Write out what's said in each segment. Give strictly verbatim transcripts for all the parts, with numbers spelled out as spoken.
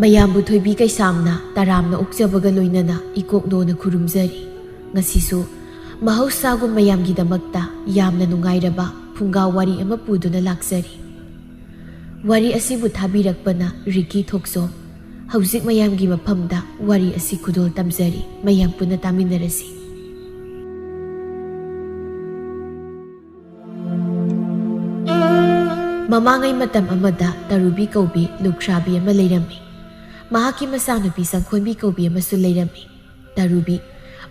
ꯃꯌꯥꯝꯕꯨ ꯊꯣꯏꯕꯤ ꯀꯩꯁꯥꯝꯅ ꯇꯔꯥꯝꯅ ꯑꯣꯛꯆꯕꯒ ꯂꯣꯏꯅꯅ ꯏꯀꯣꯛꯅꯣꯅ ꯈꯨꯔꯨꯝꯖꯔꯤ꯫ ꯉꯁꯤꯁꯨ ꯃꯍꯧꯁꯥꯒꯨꯝ ꯃꯌꯥꯝꯒꯤꯗꯃꯛꯇ ꯌꯥꯝꯅ ꯅꯨꯡꯉꯥꯏꯔꯕ ꯐꯨꯡꯒꯥ ꯋꯥꯔꯤ ꯑꯃ ꯄꯨꯗꯨꯅ ꯂꯥꯛꯆꯔꯤ꯫ ꯋꯥꯔꯤ ꯑꯁꯤꯕꯨ ꯊꯥꯕꯤꯔꯛꯄꯅ ꯔꯤꯀꯤ ꯊꯣꯛꯆꯣꯝ꯫ ꯍꯧꯖꯤꯛ ꯃꯌꯥꯝꯒꯤ ꯃꯐꯝꯗ ꯋꯥꯔꯤ ꯑꯁꯤ ꯈꯨꯗꯣꯜ ꯇꯝꯖꯔꯤ꯫ ꯃꯌꯥꯝ ꯄꯨꯟꯅ ꯇꯥꯃꯤꯟꯅꯔꯁꯤ꯫ ꯃꯃꯥꯡꯉꯩ ꯃꯇꯝ ꯑꯃꯗ ꯇꯔꯨꯕꯤ ꯀꯧꯕꯤ ꯂꯨꯈ꯭ꯔꯥꯕꯤ ꯑꯃ ꯂꯩꯔꯝꯃꯤ꯫ ꯃꯍꯥꯛꯀꯤ ꯃꯆꯥꯅꯨꯄꯤ ꯁꯪꯈꯣꯟꯕꯤ ꯀꯧꯕꯤ ꯑꯃꯁꯨ ꯂꯩꯔꯝꯃꯤ꯫ ꯇꯔꯨꯕꯤ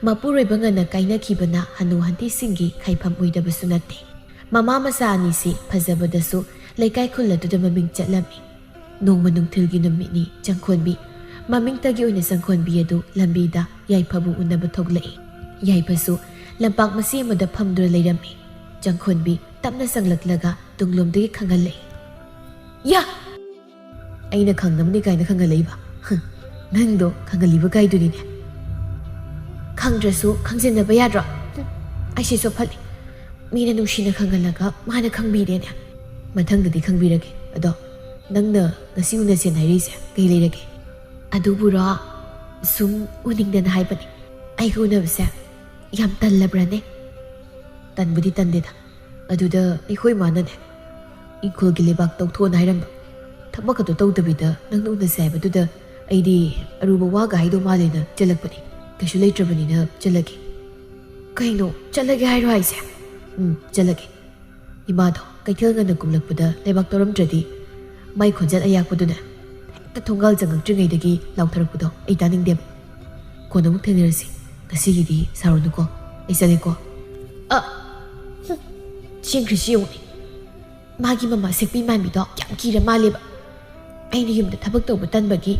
ꯃꯄꯨꯔꯣꯏꯕ ꯉꯟꯅ ꯀꯥꯏꯅꯈꯤꯕꯅ ꯍꯅꯨ ꯍꯟꯊꯤꯁꯤꯡꯒꯤ ꯈꯥꯏꯐꯝ ꯑꯣꯏꯗꯕꯁꯨ ꯅꯠꯇꯦ꯫ ꯃꯃꯥ ꯃꯆꯥ ꯑꯅꯤꯁꯤ ꯐꯖꯕꯗꯁꯨ ꯂꯩꯀꯥꯏ ꯈꯨꯜ ꯑꯗꯨꯗ ꯃꯃꯤꯡ ꯆꯠꯂꯝꯃꯤ꯫ ꯅꯣꯡꯃ ꯅꯨꯡꯊꯤꯜꯒꯤ ꯅꯨꯃꯤꯠꯅꯤ꯫ ꯆꯪꯈꯣꯟꯕꯤ, ꯃꯃꯤꯡꯇꯒꯤ ꯑꯣꯏꯅ ꯆꯪꯈꯣꯟꯕꯤ ꯑꯗꯨ ꯂꯝꯕꯤꯗ ꯌꯥꯏꯐꯕꯨ ꯎꯅꯕ ꯊꯣꯛꯂꯛꯏ꯫ ꯌꯥꯏꯐꯁꯨ ꯂꯝꯄꯥꯛ ꯃꯆꯦ ꯑꯃꯗ ꯐꯝꯗꯨꯅ ꯂꯩꯔꯝꯃꯤ꯫ ꯆꯪꯈꯣꯟꯕꯤ ꯇꯞꯅ ꯆꯪꯂꯛꯂꯒ ꯇꯨꯡꯂꯣꯝꯗꯒꯤ ꯈꯪꯍꯜꯂꯛꯏ꯫ "ꯌꯥ!" "ꯑꯩꯅ ꯈꯪꯅꯕꯅꯤ ꯀꯥꯏꯅ ꯈꯪꯍꯜꯂꯛꯏꯕ? ꯍ, ꯅꯪꯗꯣ ꯈꯪꯍꯜꯂꯤꯕ ꯀꯥꯏꯗꯨꯅꯤꯅꯦ꯫ ꯈꯪꯗ꯭ꯔꯁꯨ ꯈꯪꯖꯤꯟꯅꯕ ꯌꯥꯗ꯭ꯔꯣ? ꯍꯨꯝ, ꯑꯩꯁꯦ ꯆꯣꯞꯐꯠꯂꯤ꯫ ꯃꯤꯅ ꯅꯨꯡꯁꯤꯅ ꯈꯪꯍꯜꯂꯒ ꯃꯥꯅ ꯈꯪꯕꯤꯗꯦꯅꯦ꯫ ꯃꯊꯪꯗꯗꯤ ꯈꯪꯕꯤꯔꯒꯦ꯫ ꯑꯗꯣ ꯅꯪꯅ ꯉꯁꯤ ꯎꯅꯁꯦꯅ ꯍꯥꯏꯔꯤꯁꯦ ꯀꯩ ꯂꯩꯔꯒꯦ?" "ꯑꯗꯨꯕꯨꯔꯣ, ꯁꯨꯝ ꯎꯅꯤꯡꯗꯅ ꯍꯥꯏꯕꯅꯤ꯫ ꯑꯩꯒ ꯎꯅꯕꯁꯦ ꯌꯥꯝ ꯇꯜꯂꯕ꯭ꯔꯥꯅꯦ?" "ꯇꯟꯕꯨꯗꯤ ꯇꯟꯗꯦꯗ꯫ ꯑꯗꯨꯗ ꯑꯩꯈꯣꯏ ꯏꯃꯥꯅꯅꯦ, ꯏꯪꯈꯣꯜꯒꯤ ꯂꯩꯕꯥꯛ ꯇꯧꯊꯣꯛꯑꯣꯅ ꯍꯥꯏꯔꯝꯕ꯫ ꯊꯕꯛ ꯑꯗꯨ ꯇꯧꯗꯕꯤꯗ ꯅꯪꯅ ꯎꯅꯁꯦ ꯍꯥꯏꯕꯗꯨꯗ ꯑꯩꯗꯤ ꯑꯔꯨꯕ ꯋꯥꯒ ꯍꯥꯏꯗꯧ ꯃꯥꯜꯂꯦꯅ ꯆꯦꯜꯂꯛꯄꯅꯤ꯫ ꯀꯩꯁꯨ ꯂꯩꯇ꯭ꯔꯕꯅꯤꯅ ꯆꯦꯜꯂꯒꯦ꯫" "ꯀꯩꯅꯣ, ꯆꯠꯂꯒꯦ ꯍꯥꯏꯔꯣ ꯍꯥꯏꯁꯦ?" "ꯎꯝ, ꯆꯠꯂꯒꯦ꯫ ꯏꯃꯥꯗꯣ ꯀꯩꯊꯦꯜ ꯉꯟꯅ ꯀꯨꯝꯂꯛꯄꯗ ꯂꯩꯕꯥꯛ ꯇꯧꯔꯝꯗ꯭ꯔꯗꯤ ꯃꯥꯏ ꯈꯣꯟꯖꯦꯜ ꯑꯌꯥꯛꯄꯗꯨꯅ ꯍꯦꯛꯇ ꯊꯣꯡꯒꯥꯜ ꯆꯪꯉꯛꯇ꯭ꯔꯤꯉꯩꯗꯒꯤ ꯂꯥꯎꯊꯔꯛꯄꯗꯣ ꯑꯩ ꯇꯥꯅꯤꯡꯗꯦꯕ꯫ ꯀꯣꯟꯅ ꯑꯃꯨꯛ ꯊꯦꯡꯅꯔꯁꯤ꯫ ꯉꯁꯤꯒꯤꯗꯤ ꯁꯥꯎꯔꯅꯨꯀꯣ꯫ ꯑꯩ ꯆꯠꯂꯦꯀꯣ꯫" "ꯑ, ꯍꯨꯝ, ꯆꯦꯟꯈ꯭ꯔꯤꯁꯤ ꯌꯦꯡꯉꯨꯅꯦ꯫ ꯃꯥꯒꯤ ꯃꯃꯥ ꯁꯦꯛꯄꯤ ꯃꯥꯟꯕꯤꯗꯣ ꯌꯥꯝ ꯀꯤꯔ ꯃꯥꯜꯂꯦꯕ꯫ ꯑꯩꯅ ꯌꯨꯝꯗ ꯊꯕꯛ ꯇꯧꯕ ꯇꯟꯕꯒꯤ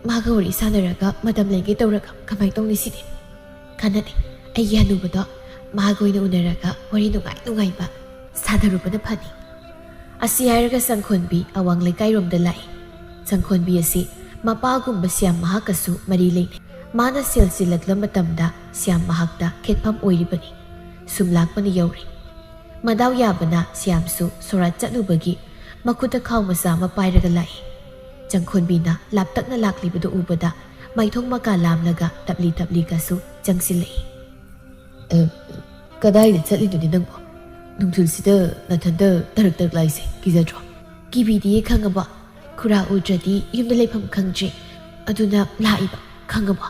ꯃꯥꯒ ꯋꯥꯔꯤ ꯁꯥꯟꯅꯔꯒ ꯃꯇꯝ ꯂꯩꯒꯦ ꯇꯧꯔꯒ ꯀꯃꯥꯏꯅ ꯇꯧꯅꯤ ꯁꯤꯗꯤ? ꯀꯥꯟꯅꯗꯦ꯫ ꯑꯩꯒꯤ ꯍꯅꯨꯕꯗꯣ ꯃꯥꯒ ꯑꯣꯏꯅ ꯎꯅꯔꯒ ꯋꯥꯔꯤ ꯅꯨꯡꯉꯥꯏ ꯅꯨꯡꯉꯥꯏꯕ ꯁꯥꯟꯅꯔꯨꯕꯅ ꯐꯅꯤ꯫" ꯑꯁꯤ ꯍꯥꯏꯔꯒ ꯆꯪꯈꯣꯟꯕꯤ ꯑꯋꯥꯡ ꯂꯩꯀꯥꯏꯔꯣꯝꯗ ꯂꯥꯛꯏ꯫ ꯆꯪꯈꯣꯟꯕꯤ ꯑꯁꯤ ꯃꯄꯥꯒꯨꯝꯕ ꯁ꯭ꯌꯥꯝ ꯃꯍꯥꯛꯀꯁꯨ ꯃꯔꯤ ꯂꯩꯅꯩ꯫ ꯃꯥꯅ ꯁꯦꯜ ꯆꯤꯜꯂꯛꯂ ꯃꯇꯝꯗ ꯁ꯭ꯌꯥꯝ ꯃꯍꯥꯛꯇ ꯈꯦꯠꯐꯝ ꯑꯣꯏꯔꯤꯕꯅꯤ꯫ ꯁꯨꯝ ꯂꯥꯛꯄꯅ ꯌꯧꯔꯦ꯫ ꯃꯗꯥꯎ ꯌꯥꯕꯅ ꯁ꯭ꯌꯥꯝꯁꯨ ꯁꯣꯔꯥꯠ ꯆꯠꯂꯨꯕꯒꯤ ꯃꯈꯨꯠꯇ ꯈꯥꯎ ꯃꯆꯥ ꯑꯃ ꯄꯥꯏꯔꯒ ꯂꯥꯛꯏ꯫ ꯆꯪꯈꯣꯟꯕꯤꯅ ꯂꯥꯞꯇꯛꯅ ꯂꯥꯛꯂꯤꯕꯗꯨ ꯎꯕꯗ ꯃꯥꯏꯊꯣꯡ ꯃꯀꯥ ꯂꯥꯝꯂꯒ ꯇꯞꯂꯤ ꯇꯞꯂꯤꯒꯁꯨ ꯆꯪꯁꯤꯜꯂꯛꯏ꯫ "ꯑ, ꯀꯗꯥꯏꯗ ꯆꯠꯂꯤꯗꯨꯅꯤ ꯅꯪꯕꯣ? ꯅꯨꯡꯊꯤꯜꯁꯤꯗ ꯅꯊꯟꯇ ꯇꯔꯛ ꯇꯔꯛ ꯂꯥꯛꯏꯁꯦ ꯀꯤꯖꯗ꯭ꯔꯣ?" "ꯀꯤꯕꯤꯗꯤꯌꯦ ꯈꯪꯉꯕꯣ? ꯈꯨꯔꯥ ꯎꯗ꯭ꯔꯗꯤ ꯌꯨꯝꯗ ꯂꯩꯐꯝ ꯈꯪꯗ꯭ꯔꯦ꯫ ꯑꯗꯨꯅ ꯂꯥꯛꯏꯕ ꯈꯪꯉꯕꯣ?"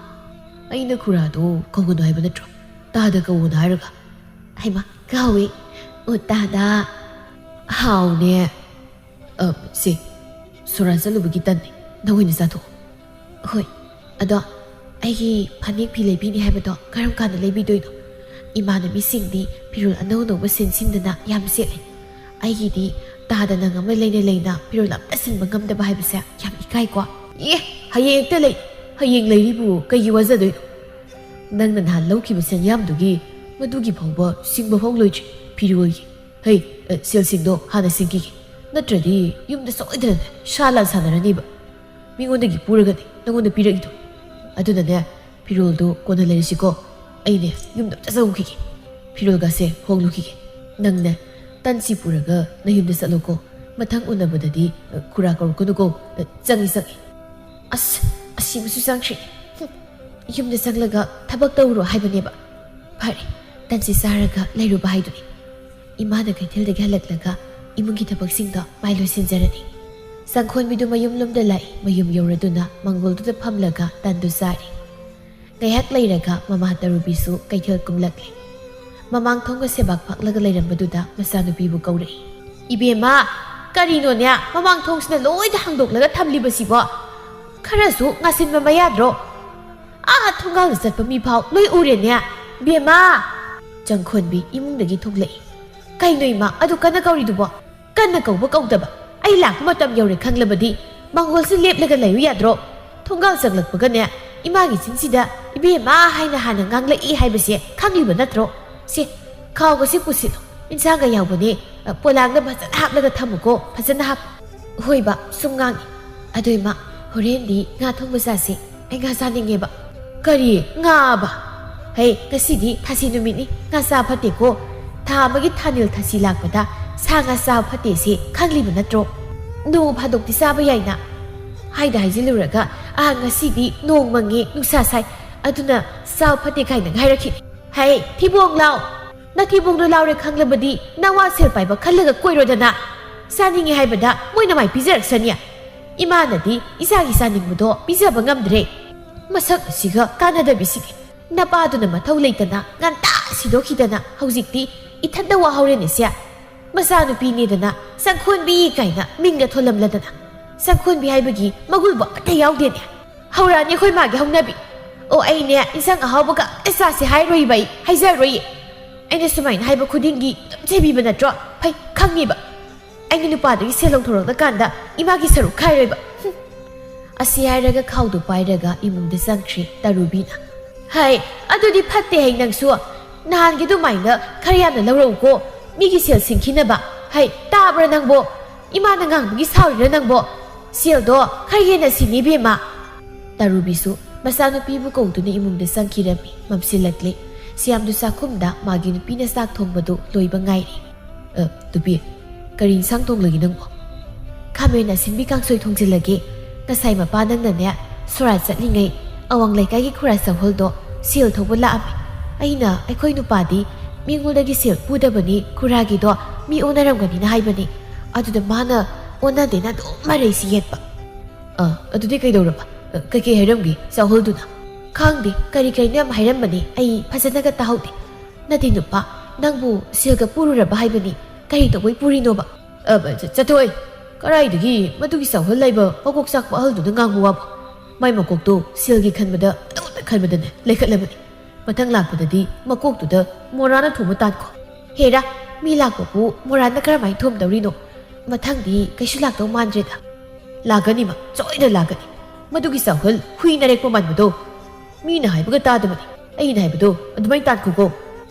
"ꯑꯩꯅ ꯈꯨꯔꯥꯗꯣ ꯀꯧꯒꯅꯨ ꯍꯥꯏꯕ ꯅꯠꯇ꯭ꯔꯣ? ꯇꯥꯗ ꯀꯧꯒꯅꯨ ꯍꯥꯏꯔꯒ?" "ꯍꯩꯃꯥ, ꯀꯥꯎꯋꯦ꯫ ꯑꯣ, ꯇꯥꯗ꯫ ꯍꯥꯎꯅꯦ꯫ ꯑ, ꯁꯦ, ꯁꯣꯔꯥ ꯆꯠꯂꯨꯕꯒꯤ ꯇꯟꯅꯤ꯫ ꯅꯪ ꯑꯣꯏꯅ ꯆꯥꯊꯣꯛꯑꯣ꯫" "ꯍꯣꯏ, ꯑꯗꯣ ꯑꯩꯒꯤ ꯐꯅꯦꯛ ꯐꯤ ꯂꯩꯕꯤꯅꯤ ꯍꯥꯏꯕꯗꯣ ꯀꯔꯝ ꯀꯥꯟꯗ ꯂꯩꯕꯤꯗꯣꯏꯅꯣ? ꯏꯃꯥꯟꯅꯕꯤꯁꯤꯡꯗꯤ ꯐꯤꯔꯣꯜ ꯑꯅꯧ ꯑꯅꯧꯕ ꯁꯤꯟ ꯁꯤꯟꯗꯅ ꯌꯥꯝ ꯁꯦꯠꯂꯦ꯫ ꯑꯩꯒꯤꯗꯤ ꯇꯥꯗ ꯅꯪ ꯑꯃ ꯂꯩꯅ ꯂꯩꯅ ꯐꯤꯔꯣꯜ ꯑꯝꯇ ꯁꯤꯟꯕ ꯉꯝꯗꯕ ꯍꯥꯏꯕꯁꯦ ꯌꯥꯝ ꯏꯀꯥꯏꯀꯣ꯫" "ꯑꯦ, ꯍꯌꯦꯡ ꯍꯦꯛꯇ ꯂꯩ꯫ ꯍꯌꯦꯡ ꯂꯩꯔꯤꯕꯨ ꯀꯩꯒꯤ ꯋꯥꯖꯗꯣꯏꯅꯣ? ꯅꯪꯅ ꯅꯍꯥꯟ ꯂꯧꯈꯤꯕ ꯁꯦꯟꯌꯥꯝꯗꯨꯒꯤ ꯃꯗꯨꯒꯤ ꯐꯥꯎꯕ ꯁꯤꯡꯕ ꯐꯥꯎ ꯂꯣꯏꯗ꯭ꯔꯤ꯫ ꯐꯤꯔꯣꯜꯒꯤ꯫ ꯍꯩ, ꯑ, ꯁꯦꯜꯁꯤꯡꯗꯣ ꯍꯥꯟꯅ ꯁꯤꯡꯈꯤꯒꯦ꯫ ꯅꯠꯇ꯭ꯔꯗꯤ ꯌꯨꯝꯗ ꯁꯣꯏꯗꯅꯅꯦ ꯁꯥ ꯂꯥꯟ ꯁꯥꯟꯅꯔꯅꯤꯕ꯫ ꯃꯤꯉꯣꯟꯗꯒꯤ ꯄꯨꯔꯒꯅꯦ ꯅꯪꯉꯣꯟꯗ ꯄꯤꯔꯛꯏꯗꯣ꯫ ꯑꯗꯨꯅꯅꯦ, ꯐꯤꯔꯣꯜꯗꯣ ꯀꯣꯟꯅ ꯂꯩꯔꯁꯤꯀꯣ꯫ ꯑꯩꯅꯦ ꯌꯨꯝꯗ ꯑꯝꯇ ꯆꯪꯉꯨꯈꯤꯒꯦ꯫ ꯐꯤꯔꯣꯜꯒꯁꯦ ꯍꯣꯡꯂꯨꯈꯤꯒꯦ꯫ ꯅꯪꯅꯦ ꯇꯟꯁꯤ ꯄꯨꯔꯒ ꯅꯌꯨꯝꯗ ꯆꯠꯂꯣꯀꯣ꯫ ꯃꯊꯪ ꯎꯅꯕꯗꯗꯤ, ꯑ, ꯈꯨꯔꯥ ꯀꯧꯔꯛꯀꯅꯨꯀꯣ꯫ ꯑ, ꯆꯪꯉꯤ, ꯆꯪꯉꯤ꯫ ꯑꯁ, ꯑꯁꯤꯕꯨꯁꯨ ꯆꯪꯈ꯭ꯔꯦ꯫ ꯍꯨꯝ, ꯌꯨꯝꯗ ꯆꯪꯂꯒ ꯊꯕꯛ ꯇꯧꯔꯣ ꯍꯥꯏꯕꯅꯦꯕ꯫ ꯐꯔꯦ, ꯇꯟꯁꯤ ꯆꯥꯔꯒ ꯂꯩꯔꯨꯕ ꯍꯥꯏꯗꯨꯅꯤ꯫" ꯏꯃꯥꯅ ꯀꯩꯊꯦꯜꯗꯒꯤ ꯍꯜꯂꯛꯂꯒ ꯏꯃꯨꯡꯒꯤ ꯊꯕꯛꯁꯤꯡꯗꯣ ꯃꯥꯏ ꯂꯣꯏꯁꯤꯟꯖꯔꯅꯤ꯫ ꯆꯪꯈꯣꯟꯕꯤꯗꯨ ꯃꯌꯨꯝꯂꯣꯝꯗ ꯂꯥꯛꯏ꯫ ꯃꯌꯨꯝ ꯌꯧꯔꯗꯨꯅ ꯃꯪꯒꯣꯜꯗꯨꯗ ꯐꯝꯂꯒ ꯇꯟꯗꯨ ꯆꯥꯔꯤ꯫ ꯉꯥꯏꯍꯥꯛ ꯂꯩꯔꯒ ꯃꯃꯥ ꯇꯔꯨꯕꯤꯁꯨ ꯀꯩꯊꯦꯜ ꯀꯨꯝꯂꯛꯂꯦ꯫ ꯃꯃꯥꯡ ꯊꯣꯡꯒ ꯁꯦꯕꯥꯛ ꯐꯥꯛꯂꯒ ꯂꯩꯔꯝꯕꯗꯨꯗ ꯃꯆꯥꯅꯨꯄꯤꯕꯨ ꯀꯧꯔꯛꯏ꯫ "ꯏꯕꯦꯝꯃ, ꯀꯔꯤꯅꯣꯅꯦ ꯃꯃꯥꯡ ꯊꯣꯡꯁꯤꯅ ꯂꯣꯏꯅ ꯍꯥꯡꯗꯣꯛꯂꯒ ꯊꯝꯂꯤꯕꯁꯤꯕꯣ? ꯈꯔꯁꯨ ꯉꯥꯁꯤꯟꯕ ꯃꯌꯥꯗ꯭ꯔꯣ? ꯑꯥ ꯊꯣꯡꯒꯥꯜꯗ ꯆꯠꯄ ꯃꯤ ꯐꯥꯎ ꯂꯣꯏ ꯎꯔꯦꯅꯦ꯫ ꯏꯕꯦꯝꯃ!" ꯆꯪꯈꯣꯟꯕꯤ ꯏꯃꯨꯡꯗꯒꯤ ꯊꯣꯛꯂꯛꯏ꯫ "ꯀꯩꯅꯣ ꯏꯃꯥ, ꯑꯗꯨ ꯀꯟꯅ ꯀꯧꯔꯤꯗꯨꯕꯣ? ꯀꯟꯅ ꯀꯧꯕ ꯀꯧꯗꯕ, ꯑꯩ ꯂꯥꯛꯄ ꯃꯇꯝ ꯌꯧꯔꯦ ꯈꯪꯂꯕꯗꯤ ꯃꯪꯒꯣꯜꯁꯤ ꯂꯦꯞꯂꯒ ꯂꯩꯌꯨ ꯌꯥꯗ꯭ꯔꯣ? ꯊꯣꯡꯒꯥꯜ ꯆꯪꯂꯛꯄꯒꯅꯦ, ꯏꯃꯥꯒꯤ ꯆꯤꯟꯁꯤꯗ 'ꯏꯕꯦꯝꯃ' ꯍꯥꯏꯅ ꯍꯥꯟꯅ ꯉꯥꯡꯂꯛꯏ ꯍꯥꯏꯕꯁꯦ ꯈꯪꯂꯤꯕ ꯅꯠꯇ꯭ꯔꯣ? ꯁꯤ, ꯈꯥꯎꯒꯁꯤ ꯄꯨꯁꯤꯜꯂꯣ, ꯏꯟꯁꯥꯡꯒ ꯌꯥꯎꯕꯅꯦ꯫ ꯑ, ꯄꯣꯂꯥꯡꯗ ꯐꯖꯅ ꯍꯥꯞꯂꯒ ꯊꯝꯃꯨꯀꯣ, ꯐꯖꯅ ꯍꯥꯞꯄꯨ꯫" "ꯍꯣꯏꯕ, ꯁꯨꯝ ꯉꯥꯡꯉꯤ꯫ ꯑꯗꯣ ꯏꯃꯥ, ꯍꯣꯔꯦꯟꯗꯤ ꯉꯥ ꯊꯣꯡꯕ ꯆꯥꯁꯦ꯫ ꯑꯩ ꯉꯥ ꯆꯥꯅꯤꯡꯉꯦꯕ꯫" "ꯀꯔꯤ? ꯉꯥꯕ? ꯍꯩ, ꯉꯁꯤꯗꯤ ꯊꯥꯁꯤ ꯅꯨꯃꯤꯠꯅꯤ, ꯉꯥ ꯆꯥ ꯐꯠꯇꯦꯀꯣ꯫ ꯊꯥ ꯑꯃꯒꯤ ꯊꯥꯅꯤꯜ ꯊꯥꯁꯤ ꯂꯥꯛꯄꯗ ꯁꯥ ꯉꯥ ꯆꯥꯕ ꯐꯠꯇꯦꯁꯤ ꯈꯪꯂꯤꯕ ꯅꯠꯇ꯭ꯔꯣ? ꯅꯣꯡ ꯐꯥꯗꯣꯛꯇꯤ ꯆꯥꯕ ꯌꯥꯏꯅ꯫" ꯍꯥꯏꯗ ꯍꯥꯏꯖꯤꯜꯂꯨꯔꯒ, "ꯑꯥ, ꯉꯁꯤꯗꯤ ꯅꯣꯡ ꯃꯪꯉꯦ, ꯅꯨꯡꯁꯥ ꯁꯥꯏ, ꯑꯗꯨꯅ ꯆꯥꯎ ꯐꯠꯇꯦ" ꯀꯥꯏꯅ ꯍꯥꯏꯔꯛꯈꯤꯅꯤ꯫ "ꯍꯩ, ꯊꯤꯕꯣꯡ ꯂꯥꯎ! ꯅꯊꯤꯕꯣꯡꯗꯣ ꯂꯥꯎꯔꯦ ꯈꯪꯂꯕꯗꯤ ꯅꯋꯥ ꯁꯦꯜ ꯄꯥꯏꯕ ꯈꯜꯂꯒ ꯀꯣꯏꯔꯣꯗꯅ꯫ ꯆꯥꯅꯤꯡꯉꯦ ꯍꯥꯏꯕꯗ ꯃꯣꯏꯅ ꯃꯥꯏ ꯄꯤꯖꯔꯛꯁꯅꯤ꯫ ꯏꯃꯥꯅꯗꯤ ꯏꯆꯥꯒꯤ ꯆꯥꯅꯤꯡꯕꯗꯣ ꯄꯤꯖꯕ ꯉꯝꯗ꯭ꯔꯦ꯫ ꯃꯁꯛ ꯑꯁꯤꯒ ꯀꯥꯟꯅꯗꯕꯤꯁꯤꯒꯤ꯫ ꯅꯄꯥꯗꯨꯅ ꯃꯊꯧ ꯂꯩꯇꯅ ꯉꯟꯇꯥ ꯁꯤꯗꯣꯛꯈꯤꯗꯅ ꯍꯧꯖꯤꯛꯇꯤ ꯏꯊꯟꯇ ꯋꯥꯍꯧꯔꯦꯅꯦ ꯁꯦ꯫ ꯃꯆꯥꯅꯨꯄꯤꯅꯦꯗꯅ ꯆꯪꯈꯣꯟꯕꯤ ꯀꯥꯏꯅ ꯃꯤꯡꯒ ꯊꯣꯜꯂꯝꯂꯗꯅ꯫ ꯆꯪꯈꯣꯟꯕꯤ ꯍꯥꯏꯕꯒꯤ ꯃꯒꯨꯟꯕꯨ ꯑꯃꯠꯇ ꯌꯥꯎꯗꯦꯅꯦ꯫ ꯍꯧꯔꯛꯑꯅꯤ ꯑꯩꯈꯣꯏ ꯃꯥꯒꯤ ꯍꯧꯅꯕꯤ꯫ ꯑꯣ, ꯑꯩꯅꯦ ꯏꯟꯁꯥꯡ ꯑꯍꯥꯎꯕꯒ ꯑꯝꯇ ꯆꯥꯁꯦ ꯍꯥꯏꯔꯣꯏꯕ ꯑꯩ, ꯍꯥꯏꯖꯔꯣꯏꯌꯦ꯫ ꯑꯩꯅ ꯁꯨꯃꯥꯏꯅ ꯍꯥꯏꯕ ꯈꯨꯗꯤꯡꯒꯤ ꯑꯗꯨꯝ ꯆꯩꯕꯤꯕ ꯅꯠꯇ꯭ꯔꯣ? ꯍꯩ, ꯈꯪꯉꯤꯕ꯫ ꯑꯩꯅ ꯅꯨꯄꯥꯗꯒꯤ ꯁꯦꯜ ꯂꯧꯊꯣꯔꯛꯂꯀꯥꯟꯗ ꯏꯃꯥꯒꯤ ꯁꯔꯨꯛ ꯈꯥꯏꯔꯣꯏꯕ꯫ ꯍꯨꯝ꯫ ꯑꯁꯤ ꯍꯥꯏꯔꯒ ꯈꯥꯎꯗꯨ ꯄꯥꯏꯔꯒ ꯏꯃꯨꯡꯗ ꯆꯪꯈ꯭ꯔꯤ ꯇꯔꯨꯕꯤꯅ꯫ "ꯍꯩ, ꯑꯗꯨꯗꯤ ꯐꯠꯇꯦ ꯍꯩ ꯅꯪꯁꯨ꯫ ꯅꯍꯥꯟꯒꯤ ꯑꯗꯨꯃꯥꯏꯅ ꯈꯔ ꯌꯥꯝꯅ ꯂꯧꯔꯛꯎꯀꯣ꯫ ꯃꯤꯒꯤ ꯁꯦꯜ ꯁꯤꯡꯈꯤꯅꯕ꯫ ꯍꯩ, ꯇꯥꯕ꯭ꯔꯥ ꯅꯪꯕꯣ? ꯏꯃꯥꯅ ꯉꯥꯡꯕꯒꯤ ꯁꯥꯎꯔꯤꯔꯥ ꯅꯪꯕꯣ? ꯁꯦꯜꯗꯣ ꯈꯔ ꯍꯦꯟꯅ ꯁꯤꯡꯉꯤ ꯏꯕꯦꯝꯃ꯫" ꯇꯔꯨꯕꯤꯁꯨ ꯃꯆꯥꯅꯨꯄꯤꯕꯨ ꯀꯧꯗꯨꯅ ꯏꯃꯨꯡꯗ ꯆꯪꯈꯤꯔꯝꯃꯤ꯫ ꯃꯝꯁꯤꯜꯂꯛꯂꯦ꯫ ꯁꯤꯌꯥꯝꯗꯨ ꯆꯥꯛꯈꯨꯝꯗ ꯃꯥꯒꯤ ꯅꯨꯄꯤꯅ ꯆꯥꯛ ꯊꯣꯡꯕꯗꯨ ꯂꯣꯏꯕ ꯉꯥꯏꯔꯤ꯫ "ꯑ, ꯇꯨꯄꯤ, ꯀꯔꯤ ꯏꯟꯁꯥꯡ ꯊꯣꯡꯂꯒꯦ ꯅꯪꯕꯣ?" "ꯈꯥꯃꯦꯟ ꯑꯁꯤꯟꯕꯤ ꯀꯥꯡꯁꯣꯏ ꯊꯣꯡꯖꯤꯜꯂꯒꯦ꯫ ꯉꯁꯥꯏ ꯃꯄꯥ ꯅꯪꯅꯅꯦ ꯁꯣꯔꯥꯠ ꯆꯠꯂꯤꯉꯩ ꯑꯋꯥꯡ ꯂꯩꯀꯥꯏꯒꯤ ꯈꯨꯔꯥ ꯆꯧꯍꯜꯗꯣ ꯁꯦꯜ ꯊꯧꯕ ꯂꯥꯛꯑꯝꯃꯤ꯫ ꯑꯩꯅ ꯑꯩꯈꯣꯏ ꯅꯨꯄꯥꯗꯤ ꯃꯤꯉꯣꯟꯗꯒꯤ ꯁꯦꯜ ꯄꯨꯗꯕꯅꯤ, ꯈꯨꯔꯥꯒꯤꯗꯣ ꯃꯤ ꯑꯣꯟꯅꯔꯝꯒꯅꯤꯅ ꯍꯥꯏꯕꯅꯤ꯫ ꯑꯗꯨꯗ ꯃꯥꯅ ꯑꯣꯟꯅꯗꯦꯅ ꯑꯗꯨꯝ ꯃꯔꯩꯁꯤ ꯌꯦꯠꯄ꯫" "ꯑ, ꯑꯗꯨꯗꯤ ꯀꯩꯗꯧꯔꯕ? ꯑ, ꯀꯩꯀꯩ ꯍꯥꯏꯔꯝꯒꯦ ꯆꯧꯍꯜꯗꯨꯅ?" "ꯈꯪꯗꯦ, ꯀꯔꯤ ꯀꯔꯤꯅꯣ ꯌꯥꯝ ꯍꯥꯏꯔꯝꯕꯅꯤ, ꯑꯩ ꯐꯖꯅꯒ ꯇꯥꯍꯧꯗꯦ꯫" "ꯅꯠꯇꯦ ꯅꯨꯄꯥ, ꯅꯪꯕꯨ ꯁꯦꯜꯒ ꯄꯨꯔꯨꯔꯕ ꯍꯥꯏꯕꯅꯤ, ꯀꯔꯤ ꯇꯧꯕꯩ ꯄꯨꯔꯤꯅꯣꯕ?" "ꯑ, ꯕ-, ꯆ-, ꯆꯠꯊꯣꯛꯑꯣꯏ꯫ ꯀꯔꯥꯏꯗꯒꯤ ꯃꯗꯨꯒꯤ ꯆꯧꯍꯜ ꯂꯩꯕ ꯃꯀꯣꯛ ꯆꯥꯛꯄ ꯑꯍꯜꯗꯨꯅ ꯉꯥꯡꯕ ꯋꯥꯕꯣ? ꯃꯥꯏ ꯃꯀꯣꯛꯇꯣ ꯁꯦꯜꯒꯤ ꯈꯟꯕꯗ, ꯑꯗꯨꯝ ꯈꯟꯕꯗꯅꯦ ꯂꯩꯈꯠꯂꯕꯅꯤ꯫ ꯃꯊꯪ ꯂꯥꯛꯄꯗꯗꯤ ꯃꯀꯣꯛꯇꯨꯗ ꯃꯣꯔꯥꯅ ꯊꯣꯝꯕ ꯇꯥꯟꯈꯣ꯫" "ꯍꯦꯔꯥ, ꯃꯤ ꯂꯥꯛꯄꯕꯨ ꯃꯣꯔꯥꯅ ꯀꯔꯝꯍꯥꯏꯅ ꯊꯣꯝꯗꯧꯔꯤꯅꯣ? ꯃꯊꯪꯗꯤ ꯀꯩꯁꯨ ꯂꯥꯛꯇꯧ ꯃꯥꯟꯗ꯭ꯔꯦꯗ꯫" "ꯂꯥꯛꯀꯅꯤꯃ, ꯁꯣꯏꯗꯅ ꯂꯥꯛꯀꯅꯤ꯫ ꯃꯗꯨꯒꯤ ꯆꯧꯍꯜ ꯍꯨꯏ ꯅꯔꯦꯛꯄ ꯃꯥꯟꯕꯗꯣ꯫ ꯃꯤꯅ ꯍꯥꯏꯕꯒ ꯇꯥꯗꯕꯅꯤ꯫ ꯑꯩꯅ ꯍꯥꯏꯕꯗꯣ ꯑꯗꯨꯃꯥꯏꯅ ꯇꯥꯟꯈꯣꯀꯣ꯫"